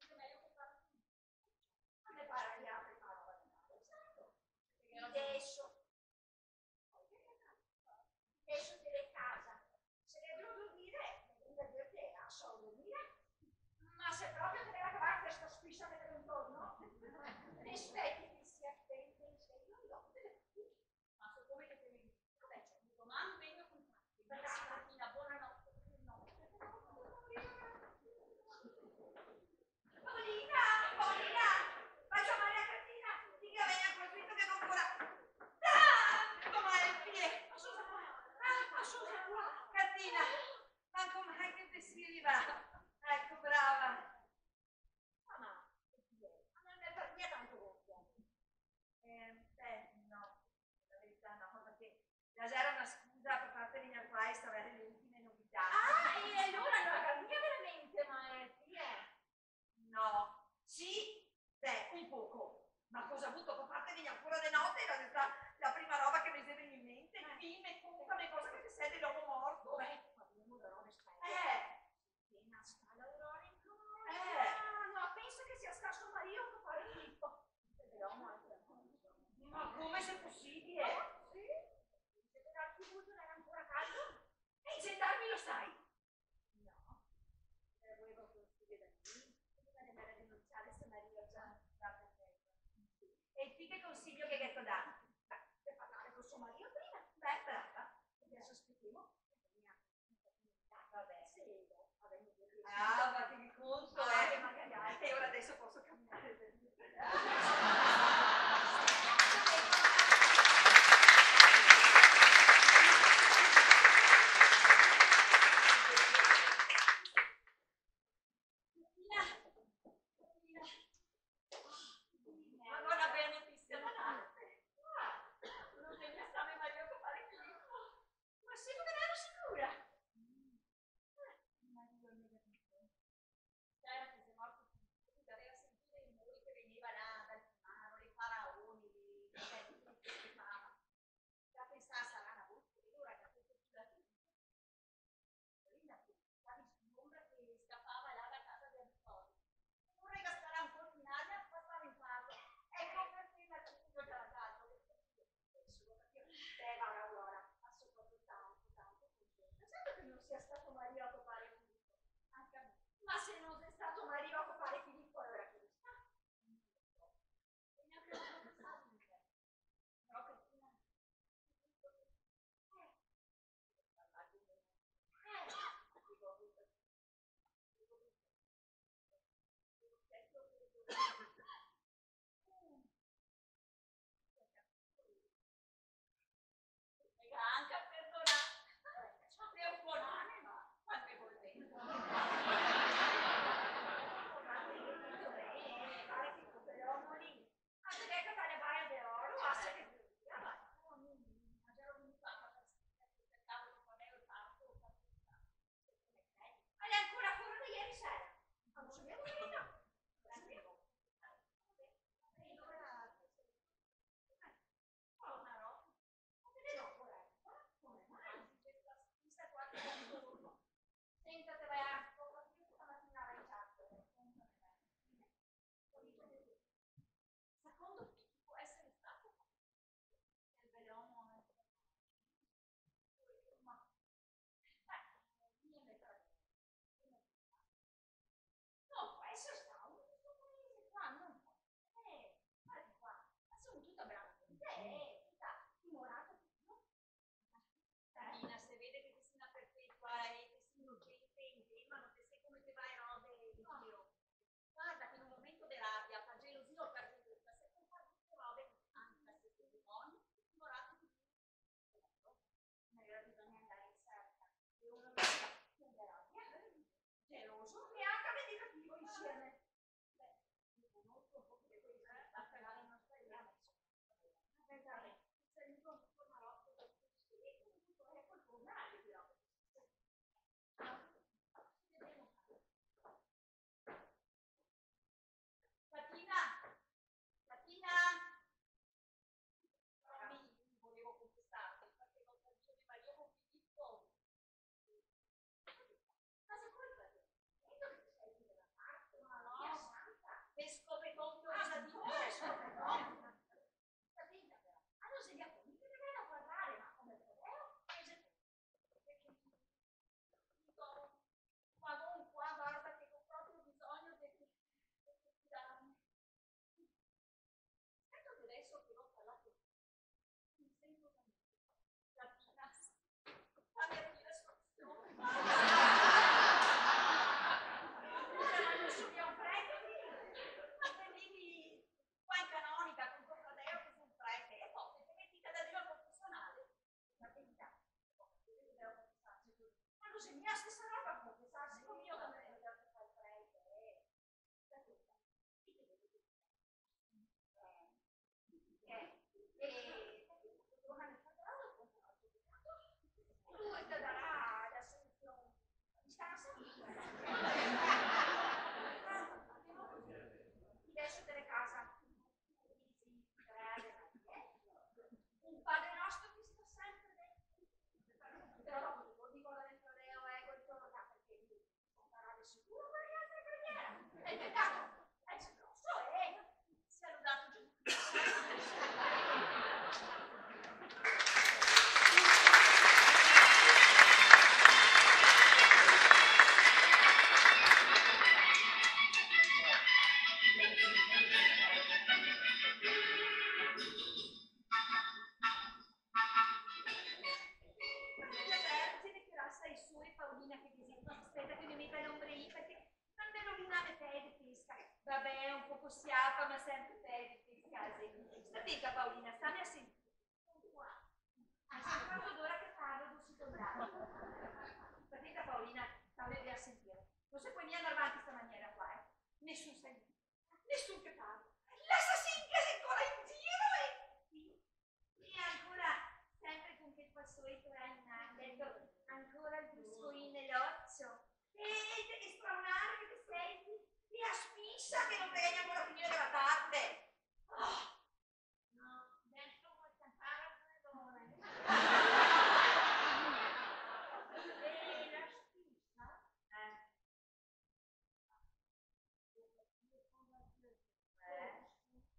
È meglio che parli. Ma me pare che apri una roba di male, certo. Adesso. Adesso te de casa. Se le devo dormire, mi vengo a dirte, lascialo dormire. Ma se proprio te deve acabar questa spisa che te contorno, rispetti che sia attento, sei un uomo. Ma siccome che te vedi, vabbè, cioè, mi domando meglio con te. Grazie, Martina, buonanotte. Paolina, Paolina, va a ciamar la Catina, dighe che vegna qua subito che go ancora tanto mal al pie. Ah, ma scusa, Catina, manco mal che te sia rivà. Eco, brava. Mama, che ti è? Ma no me par mia tanto gonfia. Eh, beh, no, la verità no, parché la gera una scusa par farte vegner qua e saver le ultime novità. Ah, e alora no la ga mia veramente mal, eh? No, sì, beh, un poco. Ma cosa vuto, par farte vegner ancora de note, la, la, la prima roba che me xe vegnù in mente, eh, dime, contame cosa che te sè de l'omo morto. Beh, parlemo de robe serie. Eh. Appena sta l'Aurora in casa. Eh. No, penso che sia stà so marìo a copare Filippo. Però, ma, ma come xe posibile? Eh, sì. Dixe che l'altro giorno l'era ancora caldo. E i gendarmi lo sa? No. Volevo consiglio da lì. Prima de andar a denunciare so marìo, già, già perfetto. E ti che consiglio che gheto dà? Beh, de parlare con so marìo prima. Beh, brava. Adesso aspetemo. Vabbè. Ah, ma ti conto, eh. E ora adesso posso camminare per dire. Ma no, na bela notisia da darte. Ah, no te me sa mai mai a copare Filippo. Ma sì, ma ne ero sicura. Eh, ma Dio, me ga dito. Gera che xe morto Filippo, che gaveva sentìo i rumori che vegneva là dal mare, i faraoni, le, le gente che se schifava. Ga pensà, sarà na voce, e alora ga feto su la finestra. Linda, ga visto un'ombra che scapava là da casa de Vittorio. Alora el ga sparà un colpo in aria, ma stava in fardo. Eco parché el ga capìo che gera caldo. Adeso go capìo. Beh, varda, Aurora, ma so proprio tanto, tanto contenta. Certo che no sia stà so marìo a copare Filippo. Anca a mi. Ma se no xe stà so marìo a copare Filippo, alora chi xe stà? Però Cristina, eh, me ga anca perdonà. Ciò, xe un bon'anima, quante vol ben. Ma te vedi, pare che quel omo lì, ah, te vedi che fa le bare de oro, ah, se che te vedi, ah, va. Oh, mi, ma gero vegnù qua par cercare de far mejo el parto, par... Ma l'è ancora fora de ieri sera. Ma no savevo che l'era. Grazie. Siapa, ma sempre pezo in sti casi. Sta tenta, Paolina, stame a sentire. Son qua. Ah, xe un quarto d'ora che parlo, no si torna. Sta tenta, Paolina, stame ben a sentire. No se pol mia ndar vanti in sta maniera qua, eh. Nesun sa gnente. Nesun che parla. L'asasin che xe ancora in giro, eh. Sì. E ancora, sempre con quel tuo solito rainare, ancora el bruscolin nel ocio. E, e, e straunare che te senti, e a spisa che no te ghe ghe ancora finìo de gratarte. Oh! No, deso vol ciapar alcune done. E la spisa? Eh.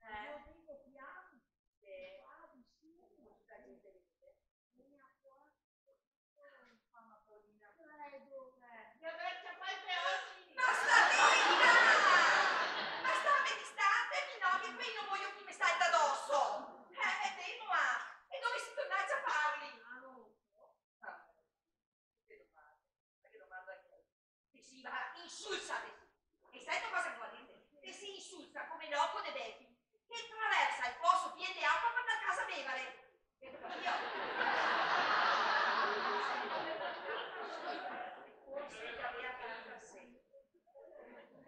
Eh, eh. Sì. Tutta gente vede. Mamma Paolina. Prego. Eh. Di aver ciapà i peoci. Ma sta tenta! Ma stame distante, mi no, che quei no vojo che me salta doso. Eh, e demo, ah. E dove si torna a ciaparli? Ah, no lo so. Ah, che domanda. Ma che domanda che xe? Te si, va, insulsa, te si. E sento cosa che vol dirte? Te si insulsa come loco de befi che traversa el poso pien de acua par ndar casa bevare. Gheto capìo? Forse che gavea tanta sete.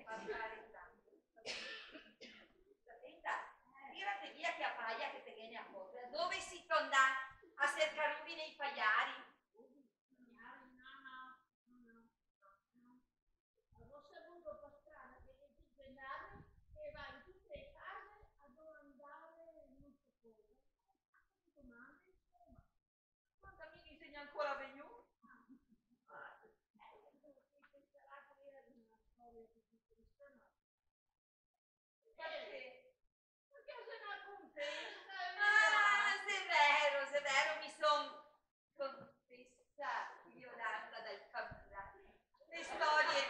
Par carità. Sta tenta, tirate via chea paia che te ghe ne a cote. Dove sito ndà a sercar uvine e paiari? Go savuo par strada che ghe xe dei gendarmi che va in tute le case a domandare no so cosa. Ma che domande, insoma? Quanta mi ghe xe gnanca ancora vegnù? Ah, eh, penso che questa qua era una storia così triste, ma parché? Parché xe na confesa, eh. Ah, xe vero, xe vero, mi son confesa Iolanda dal Campura. Le storie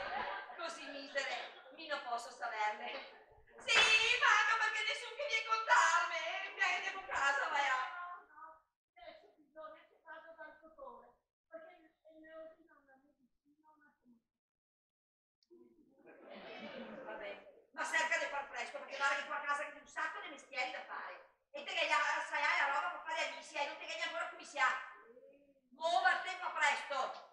così misere mi no poso saverle. Sì, ma anca parché nesun che vien contarme, eh, demo casa, va. No, no, deso bisogna che vada dal dotore, parché el me ordina na medicina, na Va ben, ma serca de far presto, parché varda che qua casa ghe xe un saco de mestieri da fare. E te ghe la, sa, la roba par fare a misia e no te ghe ghe ancora comisià. Movarte, fa presto.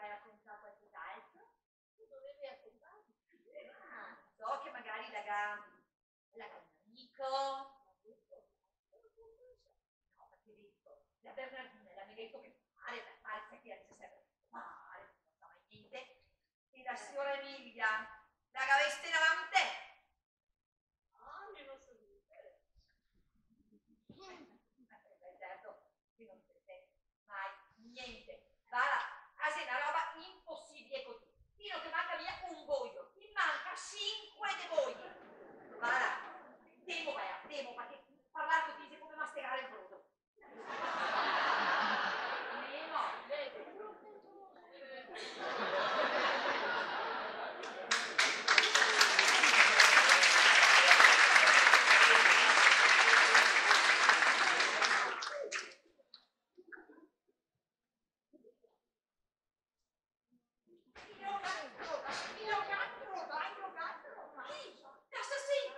ga racontà qualcos'altro? Cosa dovevi racontare? Ah, so che magari la ga, la ga un amico. No, ma che dico? La Bernardina la me ga dito che pare, pare, sa che la dixe sempre pare, no sa mai gnente. E la siora Emilia, la gaveste davanti? Ah, mi no so dire. Eh, beh, certo, che no te senti mai gnente. Varda, a xe na roba inposibile cusì. Ti no te manca mia un bojo, ti manca sinque de boji. Varda, ndemo, varda, ndemo, parché parlar cusì xe come mastegar el brodo. L'assasin!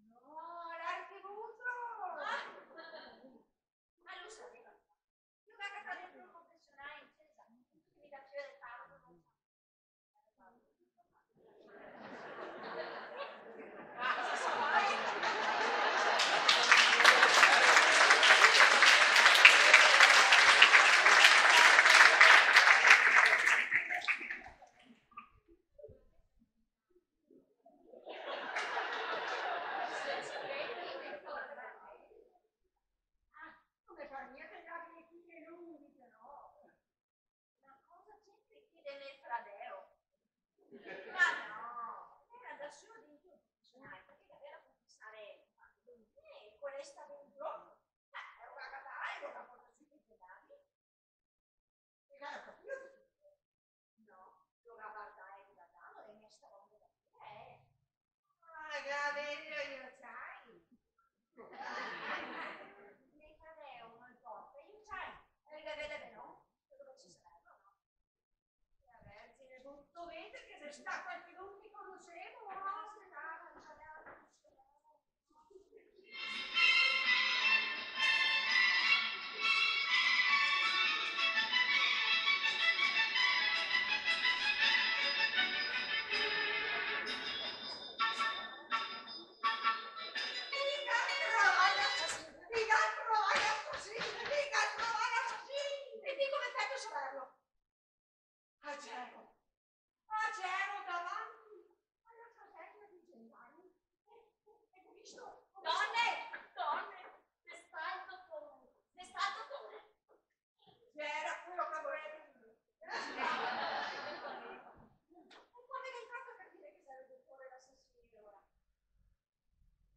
No, l'archivutro! Ah! Ma lo saveva. Lo ga catà dentro el confesional in cesa, che mi dà fiore el paroco, no? Ah, no me par mia che el gabia i chili lunghi, però. Ma cosa c'entra i chili de me fradeo? Ma no, l'era da solo dentro el confesional, parché el gaveva da confesar, eh, co l'è stà dentro, ma el ga catà, el ga portà su i pedali. E galo capìo tuto? No, lo ga vardà e rivardà, no l'è mia stà bon da capir, eh. Ah, ga vero, i ociai. Me fradeo no el porta i ociai, el ga vede ben, no? Dove che sarebbero, no? La Vergine, bruto veder che xe stà qualchedun che conosemo, no? A gero, a gero davanti a la caserma dei gendarmi. E, e, e go visto... Done, done, xe stà el dotore, xe stà el dotore. Gera quelo che volevo mi. E come che ga fato a capir che gera el dotore l'asasin, alora?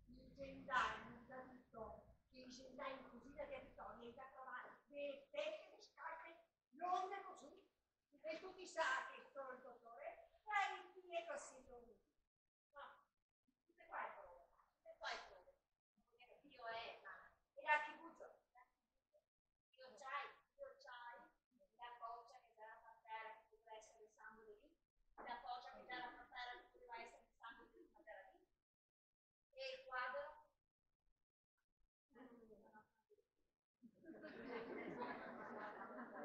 I gendarmi i ga dito che i gendarmi in cusina de Vitoria i ga trovà dee pece de scarpe longhe cusì. E tuti sa che sto el dotore, e i pie cusì longhi. Ma, tute qua e prove, tute qua e prove. No go mia capìo, eh, ma... E l'archibuzo, l'archibuzo. I ociai, i ociai, la cocia che gera par tera che podeva esar el sangue de lì, la cocia che gera par tera che podeva esar el sangue de lì, ma gera lì. E el quadro?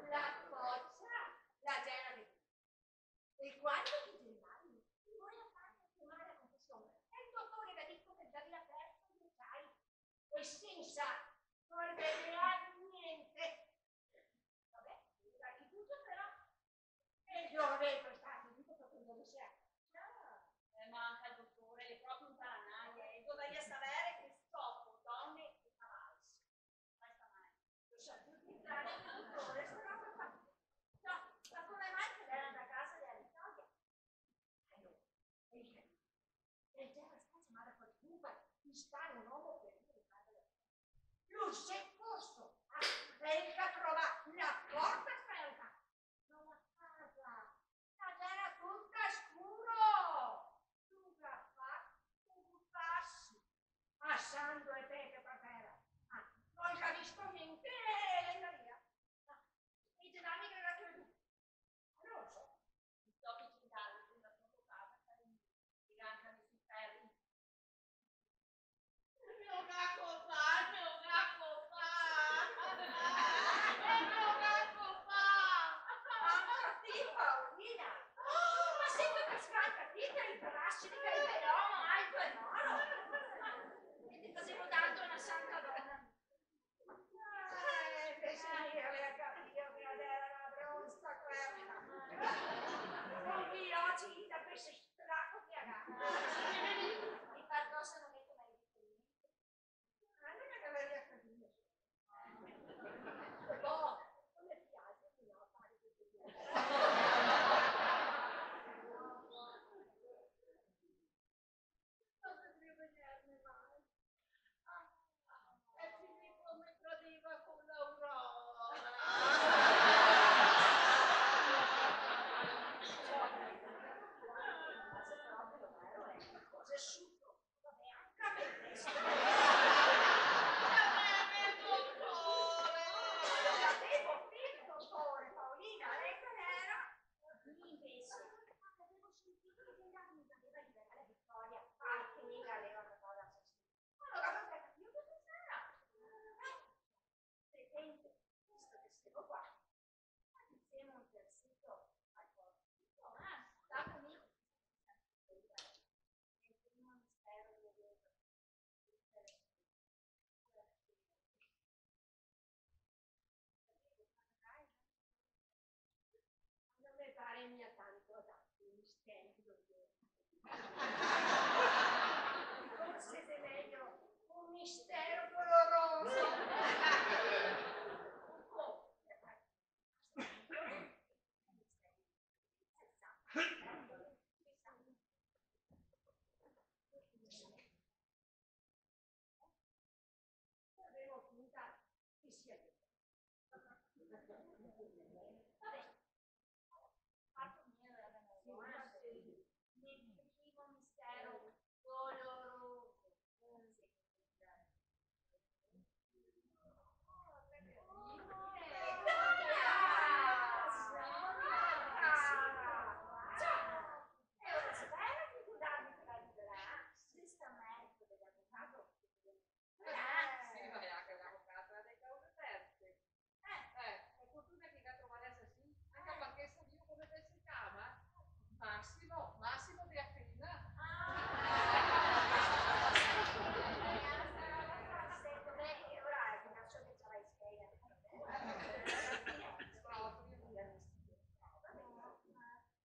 La cocia, la gera de lì. lu xe corso a cercar, el ga trovà la porta sferta. Ma la casa la gera tuta scuro! Lu ga fato un paso, lasando e peche par tera. Ah, no el ga visto gnente, e l'è ndà via. Ah, e i xe ndà a migrare co lu. Alora, so, i tochi centari, prima de tocar, i ga anca meso i feri. Me lo ga copà, me lo ga copà! Me lo ga copà! Anca ti, Paolina! Oh, ma sito cascada ti, te i brasi de quel feromo alto e moro? E te fasevo tanto na santa dona. Eh, invese mi gavea capìo che la gera na bronsa quela. Con chi ogi da queste straco che la ga. E par cosa no me te ga mai dito gnente? Ah, no me gavarìa capìo. Boh, no me piaxe, no, fare cusì. Cosa drio vegnerne mai? Ah, e Filippo me tradiva co l'Aurora. Cose su, vabè, anca me questo. Ciameme el dotore. Lo gavevo finto, dotore, Paolina, e che gera? Mi invese, gavevo sentìo che Gerardo gaveva liberà la Victoria, parché la gaveva tratà da asasina. Ma no gavevo capìo che cosa gera. Eh, sente, visto che semo qua, ma disemo un tersito al posto. Ah, sta co mi. El primo mistero de la vita. No me pare mia tanto adatto un mistero doloroso. Forse xe mejo un mistero doloroso. Vabè, fato mia la memoria, nel primo mistero doloroso. Eh, sì, ma anca l'avocato ga dee cause perse. Eh, par fortuna che i ga trovà l'asasin, anca parché savìo come che el se ciama? Massimo, Massimo de Atena. Ah! Proprio.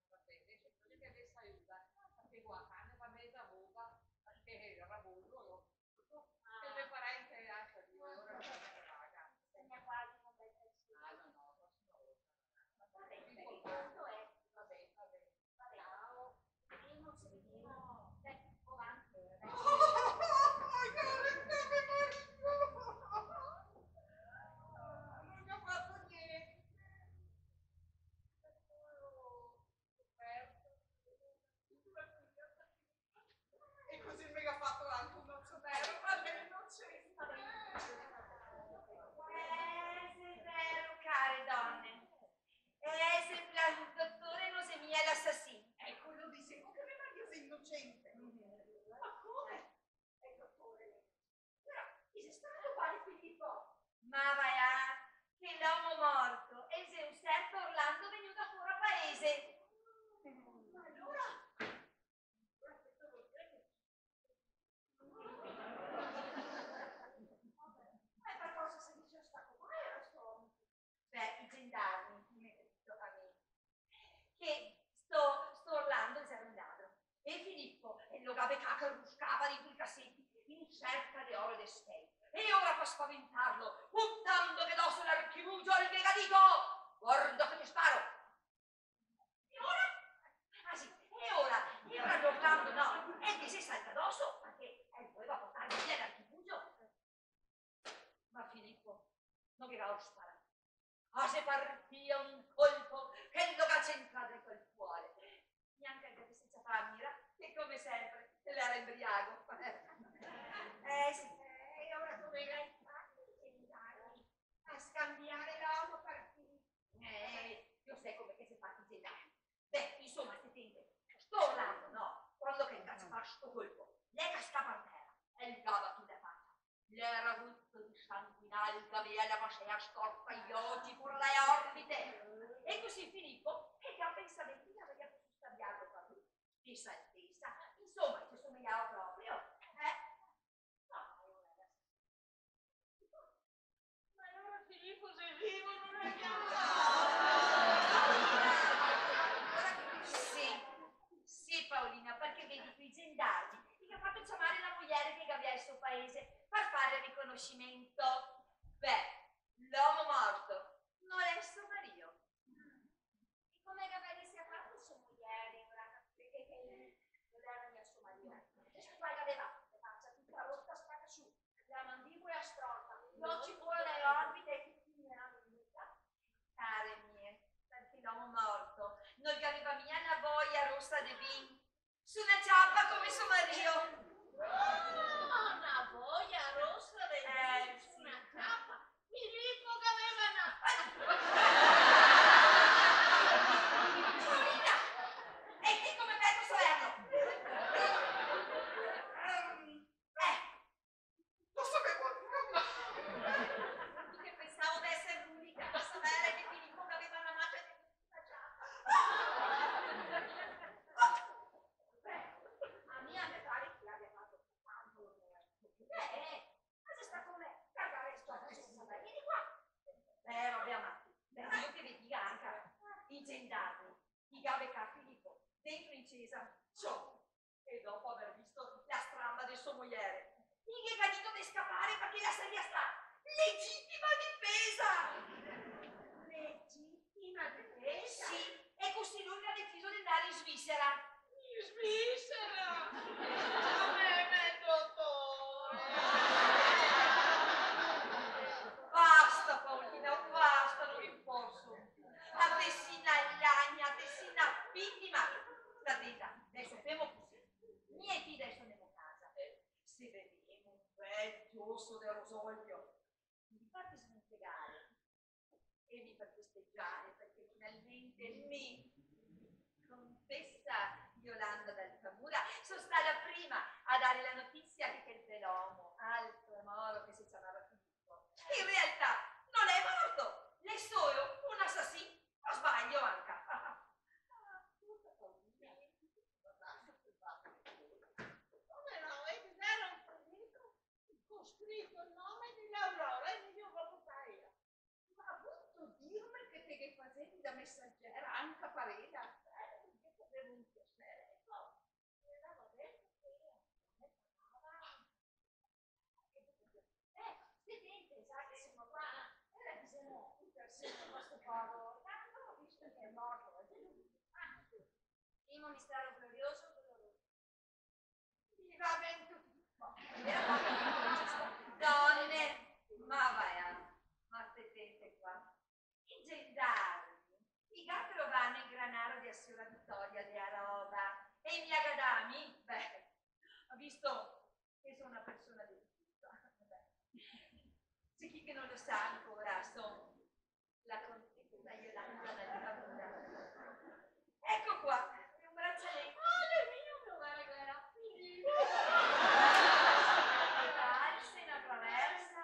Va ben, deso bisogna che ve saluda, parché qua, qua ne va meza boga, parché el raboso, che me parente, ah, Dio, ora che se vaga. Bisogna quasi convincersi. Ah, no, no, prossima volta. Va ben, intanto è, va ben, va ben. Va ben. Ciao. Vedemo, ci vedemo. Dai, avanti, dai. Oh, cara, che me marito! No ga fato gnente. E cusì me ga fato anca un ocio nero, ma l'è inocenza. Eh, xe vero, care done. Eh, xe, el dotore no xe mia l'asasin. Eco, lo disevo che me marito xe inocente. Ma come? El dotore Però, chi xe stà, pare Filippo? Ma va là, che l'omo morto el xe un certo Orlando vegnuo da fora paese. Ma alora, alora questo vol dire che... Ma par cosa se dixea sta cosa, sto omo? Beh, i gendarmi, i me ga dito a mi che sto, sto Orlando el xera un ladro. E Filippo, eh, lo ga becà che ruscava dentro i caseti in serca de oro e de schei. E ora, par spaventarlo, puntandoghe doso l'archibugio, el ghe ga dito: "Varda che te sparo!" E ora? Ah, sì, e ora, e ora l'Orlando, no, el ghe xe saltà doso, parché el voleva portarghe via l'archibugio. Ma no ghe ga sparà. Ah, xe partìo un colpo che lo ga centrà dentro el cuore. Gnanca el gavese ciapà a mira, che come sempre l'era inbriago. Eh, sì. Eh, e ora come gai fato i gendarmi a scambiare l'omo par Filippo? Eh, lo sè come che xe fati i gendarmi. Beh, insoma, se sente, sto Orlando, no, quando che el ga ciapà sto colpo, l'è cascà par tera e el ga batù la facia. L'era tuto de sanguinà, el gavea la masea storta, i oci fora da le orbite. E cusì Filippo, che el ga pensà che el gavea posù scabiarlo par lu, de saltesa. Insoma, el se somegliava proprio, eh? No, ma io, ragazzi, ma alora Filippo xe vivo, no l'è mia morto? Sì, sì, Paolina, parché vedi, i gendarmi i ga fato ciamare la mojere che gavea el so paese par fare el riconosimento. Beh, l'omo morto no l'è so marìo. E come che gavese fato so mojere a capire che, che no l'era mia so marìo? Questo qua el gaveva la facia tuta rota, spaca su, la mandibola storta, i oci fora da le orbite e tuto ingranuto. Care mie, parché l'omo morto no gaveva mia na boia rosa de vin su na ciapa come so marìo. Ah, na boia rosa de vin su na ciapa? Filippo che gaveva na... Paolina, e ti come feto a saverlo? Eh, Lo savevo anca mi. Che pensavo de esare l'unica a savere che Filippo gaveva na macia de... Beh, a mi me pare che l'abia fato tanto l'onore. Eh, eh, ma xe stà come cargare el stomaco sensa vegner qua. Eh, vabè, ma, ma io che ve diga anca, i gendarmi i ga becà Filippo dentro in cesa, ciò, e dopo aver visto la stramba de so mojere, i ghe ga dito de scapare parché la saria stà legitima difesa! Legitima difesa? Sì, e cusì lu el ga deciso de ndare in Svisera. In Svisera? Come, me, dotore? Basta, Paolina, basta, no ghin poso. A te si na lagna, a te si na vitima. Sta tenta, deso femo cusì. Mi e ti deso ndemo casa, eh? Se bevemo un bel gioso de rosolio, mi par te smentegare e mi par festegiare, parché finalmente mi, contesa Iolanda d'Altamura, so stà la prima a dare la notisia che quel bel omo, altro moro, che se ciamava Filippo, in realtà no l'è morto, l'è solo un asasin, o sbaglio anca? Come no? E ghe n'era un foglieto co scrito el nome de l'Aurora e mi lo go portà a ela. Ma vuto dirme che te ghe fasevi da mesagera anca par ela? Eh, parché te fasevi un piaser, eco. E gaveva dito che ela me pagava. Eh, se sente, sa che semo qua, eh? E la disemo, tuti al sento, ma sto povero, tanto go visto che l'è morto, eh. Ah, sì. Primo mistero glorioso, doloroso. Mi va ben tuto. Done, ma va, eh, ma ste tente qua. I gendarmi i ga trovà nel granaro dea siora Vitoria dea roba, e i me la ga dà a mi, beh, visto che so na persona de diritto, beh. Xe chi che no lo sa ancora, so la contesa Iolanda d'Altamura. Eco qua, xe un bracialeto. Ah, l'è mio, me lo ga regalà Filippo. Na valsa, na traversa.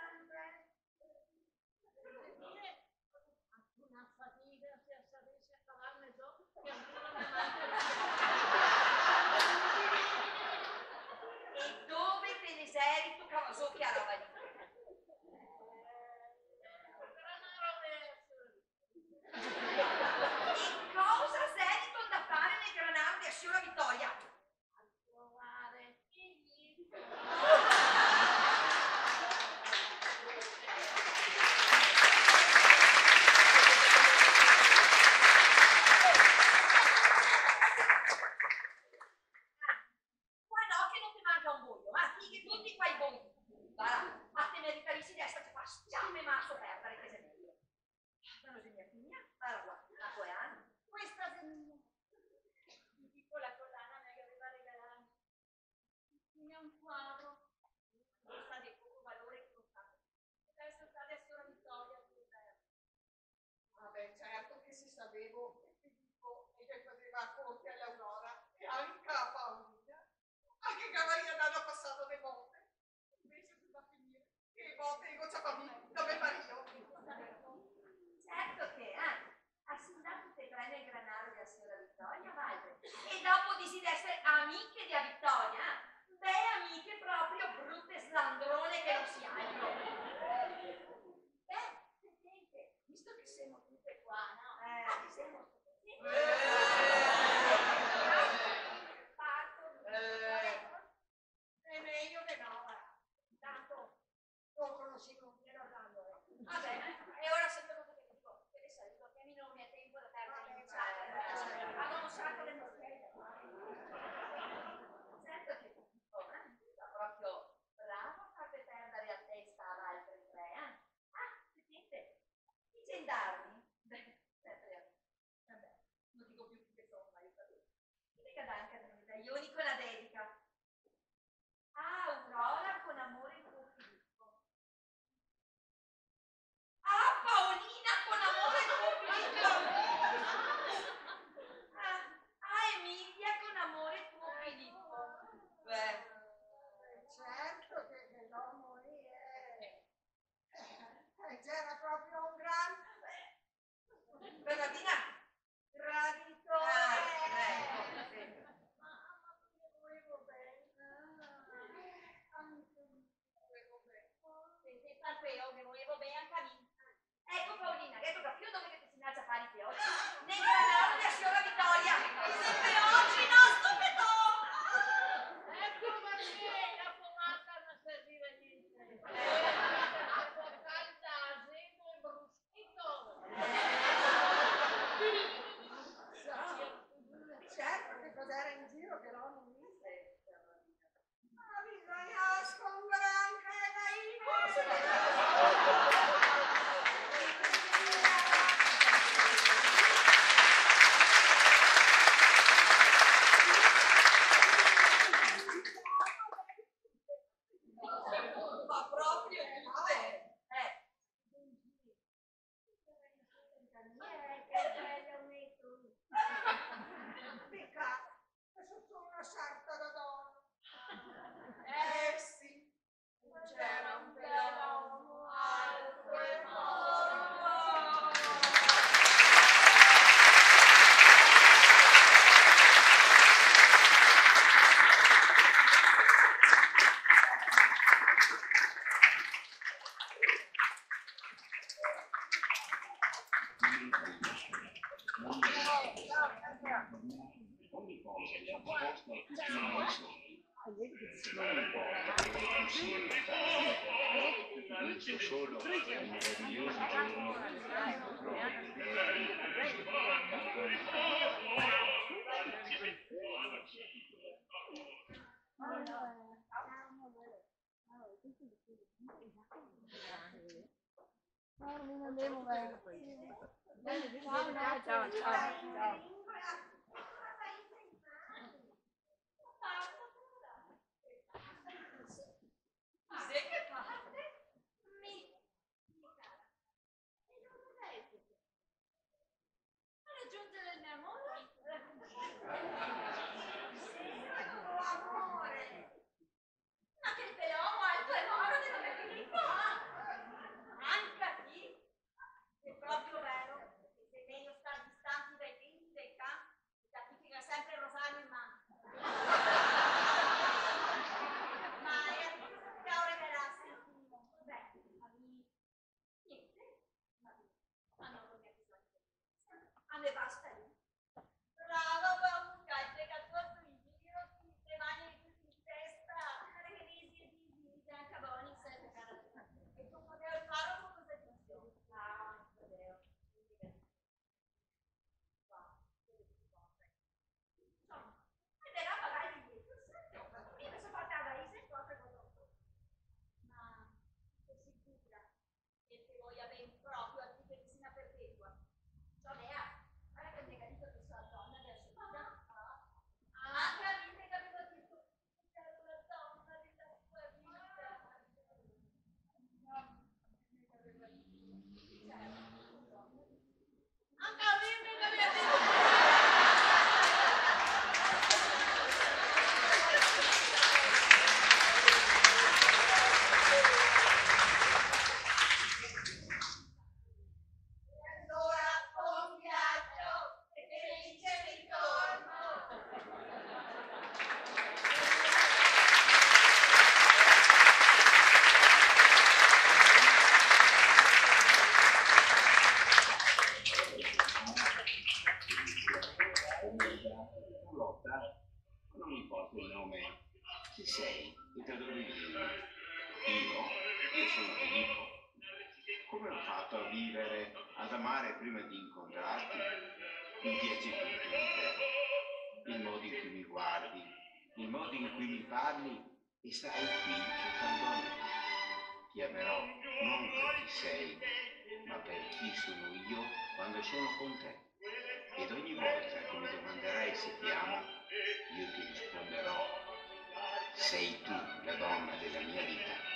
Una fadiga, se la savese cavarme zo, che ancora me manca. E dove te le serito cavà zo che a roba lì? E cosa serito ndà fare nel granaro dea siora Vitoria? A trovare Filippo. Ah, qua no, che no te manca un boio, ma ti che tuti qua i boi. Va là, Sa dove bote? Invese dove va a finire? Che bote, digo, ciapami, dove parìo? Certo che, eh, a son ndà tute e tre nel granaro dea siora Vitoria, valtre. E dopo disì d'èsare amiche dea Vitoria, eh? Beh, amiche proprio, brute slandrone che no si altro. Beh, sentite, visto che semo tute qua, no? Eh. Dai, semo tute. Eh. Parto. Eh. Xe mejo de no, va. Tanto no conosemo, eh, no, tanto, eh. Va ben, e ora sentemo cosa che digo, che ve saludo, che mi no go tempo da perdare in chat. Gavevo un saco de bottiglie da fare. Certo che digo, eh, xe stà proprio bravo a farve perdare a testa a valtre tre, eh? Ah, sentite, i gendarmi? Beh, sempre amici. Va ben, no digo più chi che son, ma i savè. Chi che ga dà anca dei medaioni co la dedica? A Aurora con amore tuo Filippo. A Paolina con amore tuo Filippo. A, a Emilia con amore tuo Filippo. Beh. Certo che, che l'omo lì, eh, eh, gera proprio un gran Bernardina! Traditore! Ah, eco, sì. Mama, ti volevo ben. Anca mi ti volevo ben. Sì, sì, par queo, mi volevo ben anca mi. Eco, Paolina, gheto capìo dove che te si ndà a ciapare i peoci? Nel granaro dea siora Vitoria! I peoci, no, stupido! Eco parché la pomata no serviva a gnente. Eh, la pomata da asemo e brus- Certo che cos'era in giro che l'omo mi... Ma bisogna scongrare anche le gallene. Ma proprio, eh, eh. Pecato, che so' solo na sarta da dona. Eh, sì, gera un bel omo, alto e moro. Ciao, ciao, ciao, ciao. Cos'è che parte? Mi, mi cara. E dove vai? A ragion del me amore? Sì, ma che amore! Ma che pelomo alto e moro de nome Filippo, ah! Anca ti? Xe proprio vero, xe mejo star distanti dai denti del can. Sono Filippo. Come ho fatto a vivere, ad amare prima di incontrarti? Mi piace tutto di te. Il modo in cui mi guardi, il modo in cui mi parli e starai qui accanto a me. Ti amerò non per chi sei, ma per chi sono io quando sono con te. Ed ogni volta che mi domanderai se ti amo, io ti risponderò: sei tu la donna della mia vita.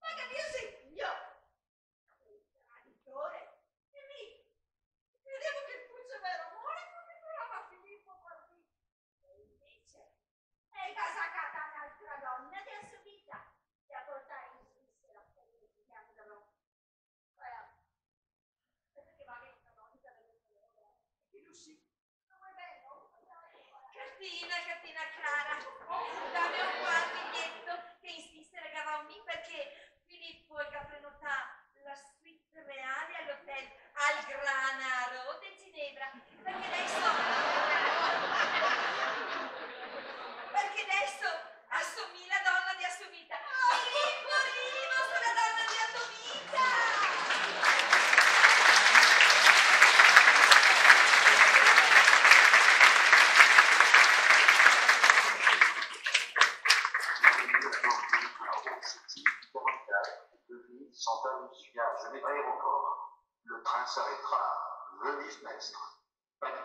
Ma che Dio sei Dio! Traditore! E mi credevo che fosse vero amore come parlava Filippo Guardini. E invece è casacata un'altra donna della sua vita da portare in Svizzera per il piano da Roma. Guarda, aspetta che vado in canonica delle sue ore. E che Lucy Catina, catina cara, dame un qualche biglietto che in Svizzera che va mi, perché Filippo el ga prenotà la suite reale all'hotel Al Granaro de Ginevra, perché deso, perché deso a so mi la dona de a so vita. Filippo, Rino, so la dona de a to vita! Sant'Anna Lucia, Genève Aéroport. Le train s'arrêtera à Venise-Mestre. Pagny,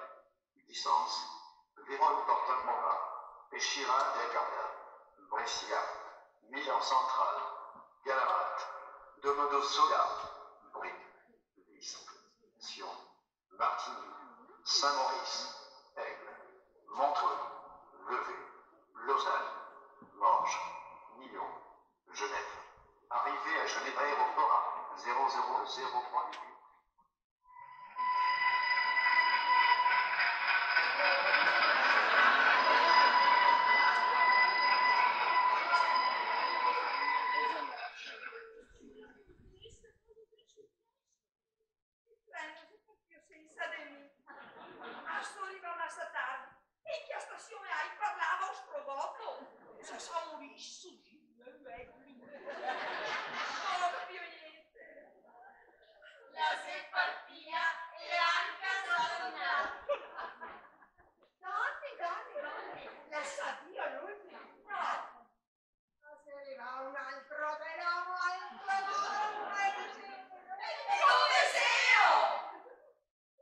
Vicence, Vérone, Porta Nuova, Peschiera, Del Garda, Brescia, Milan Central, Gallarate, Domodossola, Brigue, Nice, Sion, Martigny, Saint-Maurice, Aigle, Montreux, Vevey, Lausanne, Morges, Nyon, Genève. Arrivée à Genève Aéroport à zéro zéro zéro trois minutes. Prego, se partiu sensa de mi. A so rivà masa tardi. E in che stasion ai parlava un strogoto? Se sa morisi, sì, eh, eh. No capìo gnente. La xe partìa e anca no tornà. Done, done, done, la sa dir l'ultima. No. Ma se rivà un altro de l'omo, altro de l'omo, altro de l'omo. E dove seo?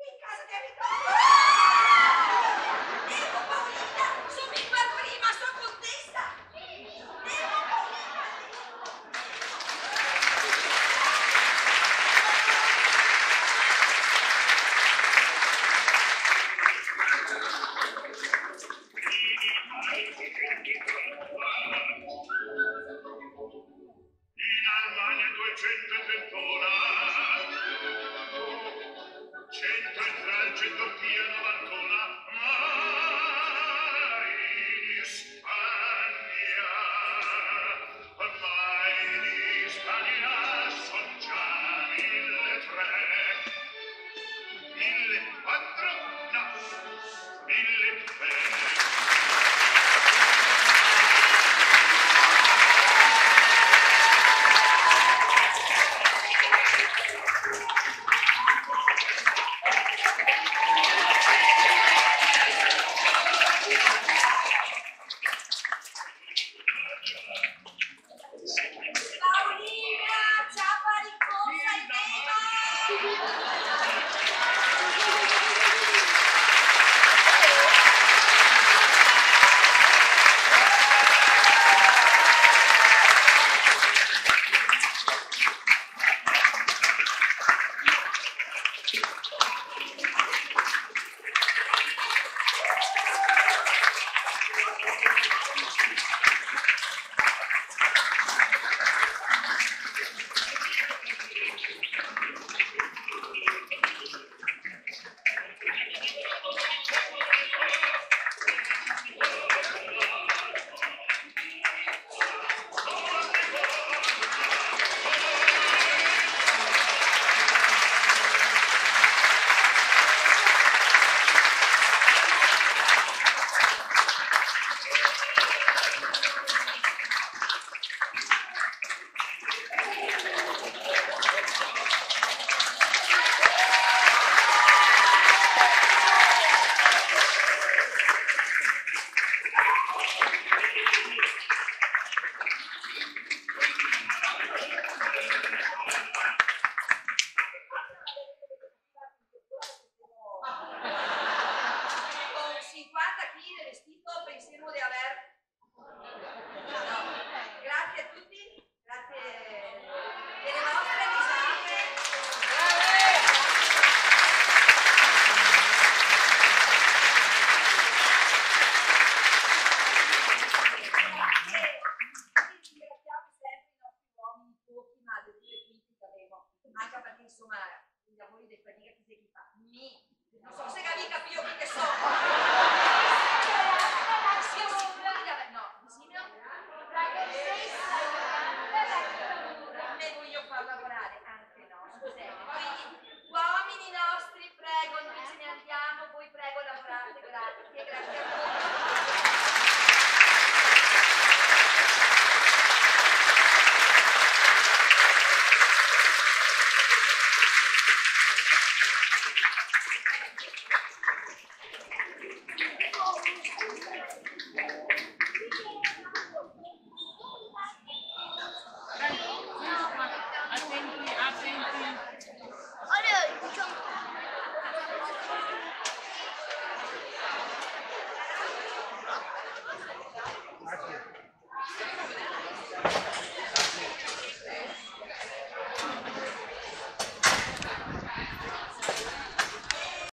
In casa de Vittorio! Devo, Paolina, so mi par prima, so contenta! Devo, Paolina! In Almania duecento e trentuno, cento e tre, cento e novantuno, ma in Spagna, ma in Spagna son già mille e tre. Mille e quattro, no, mille e tre. Paolina, ciapa, riposa, e beva!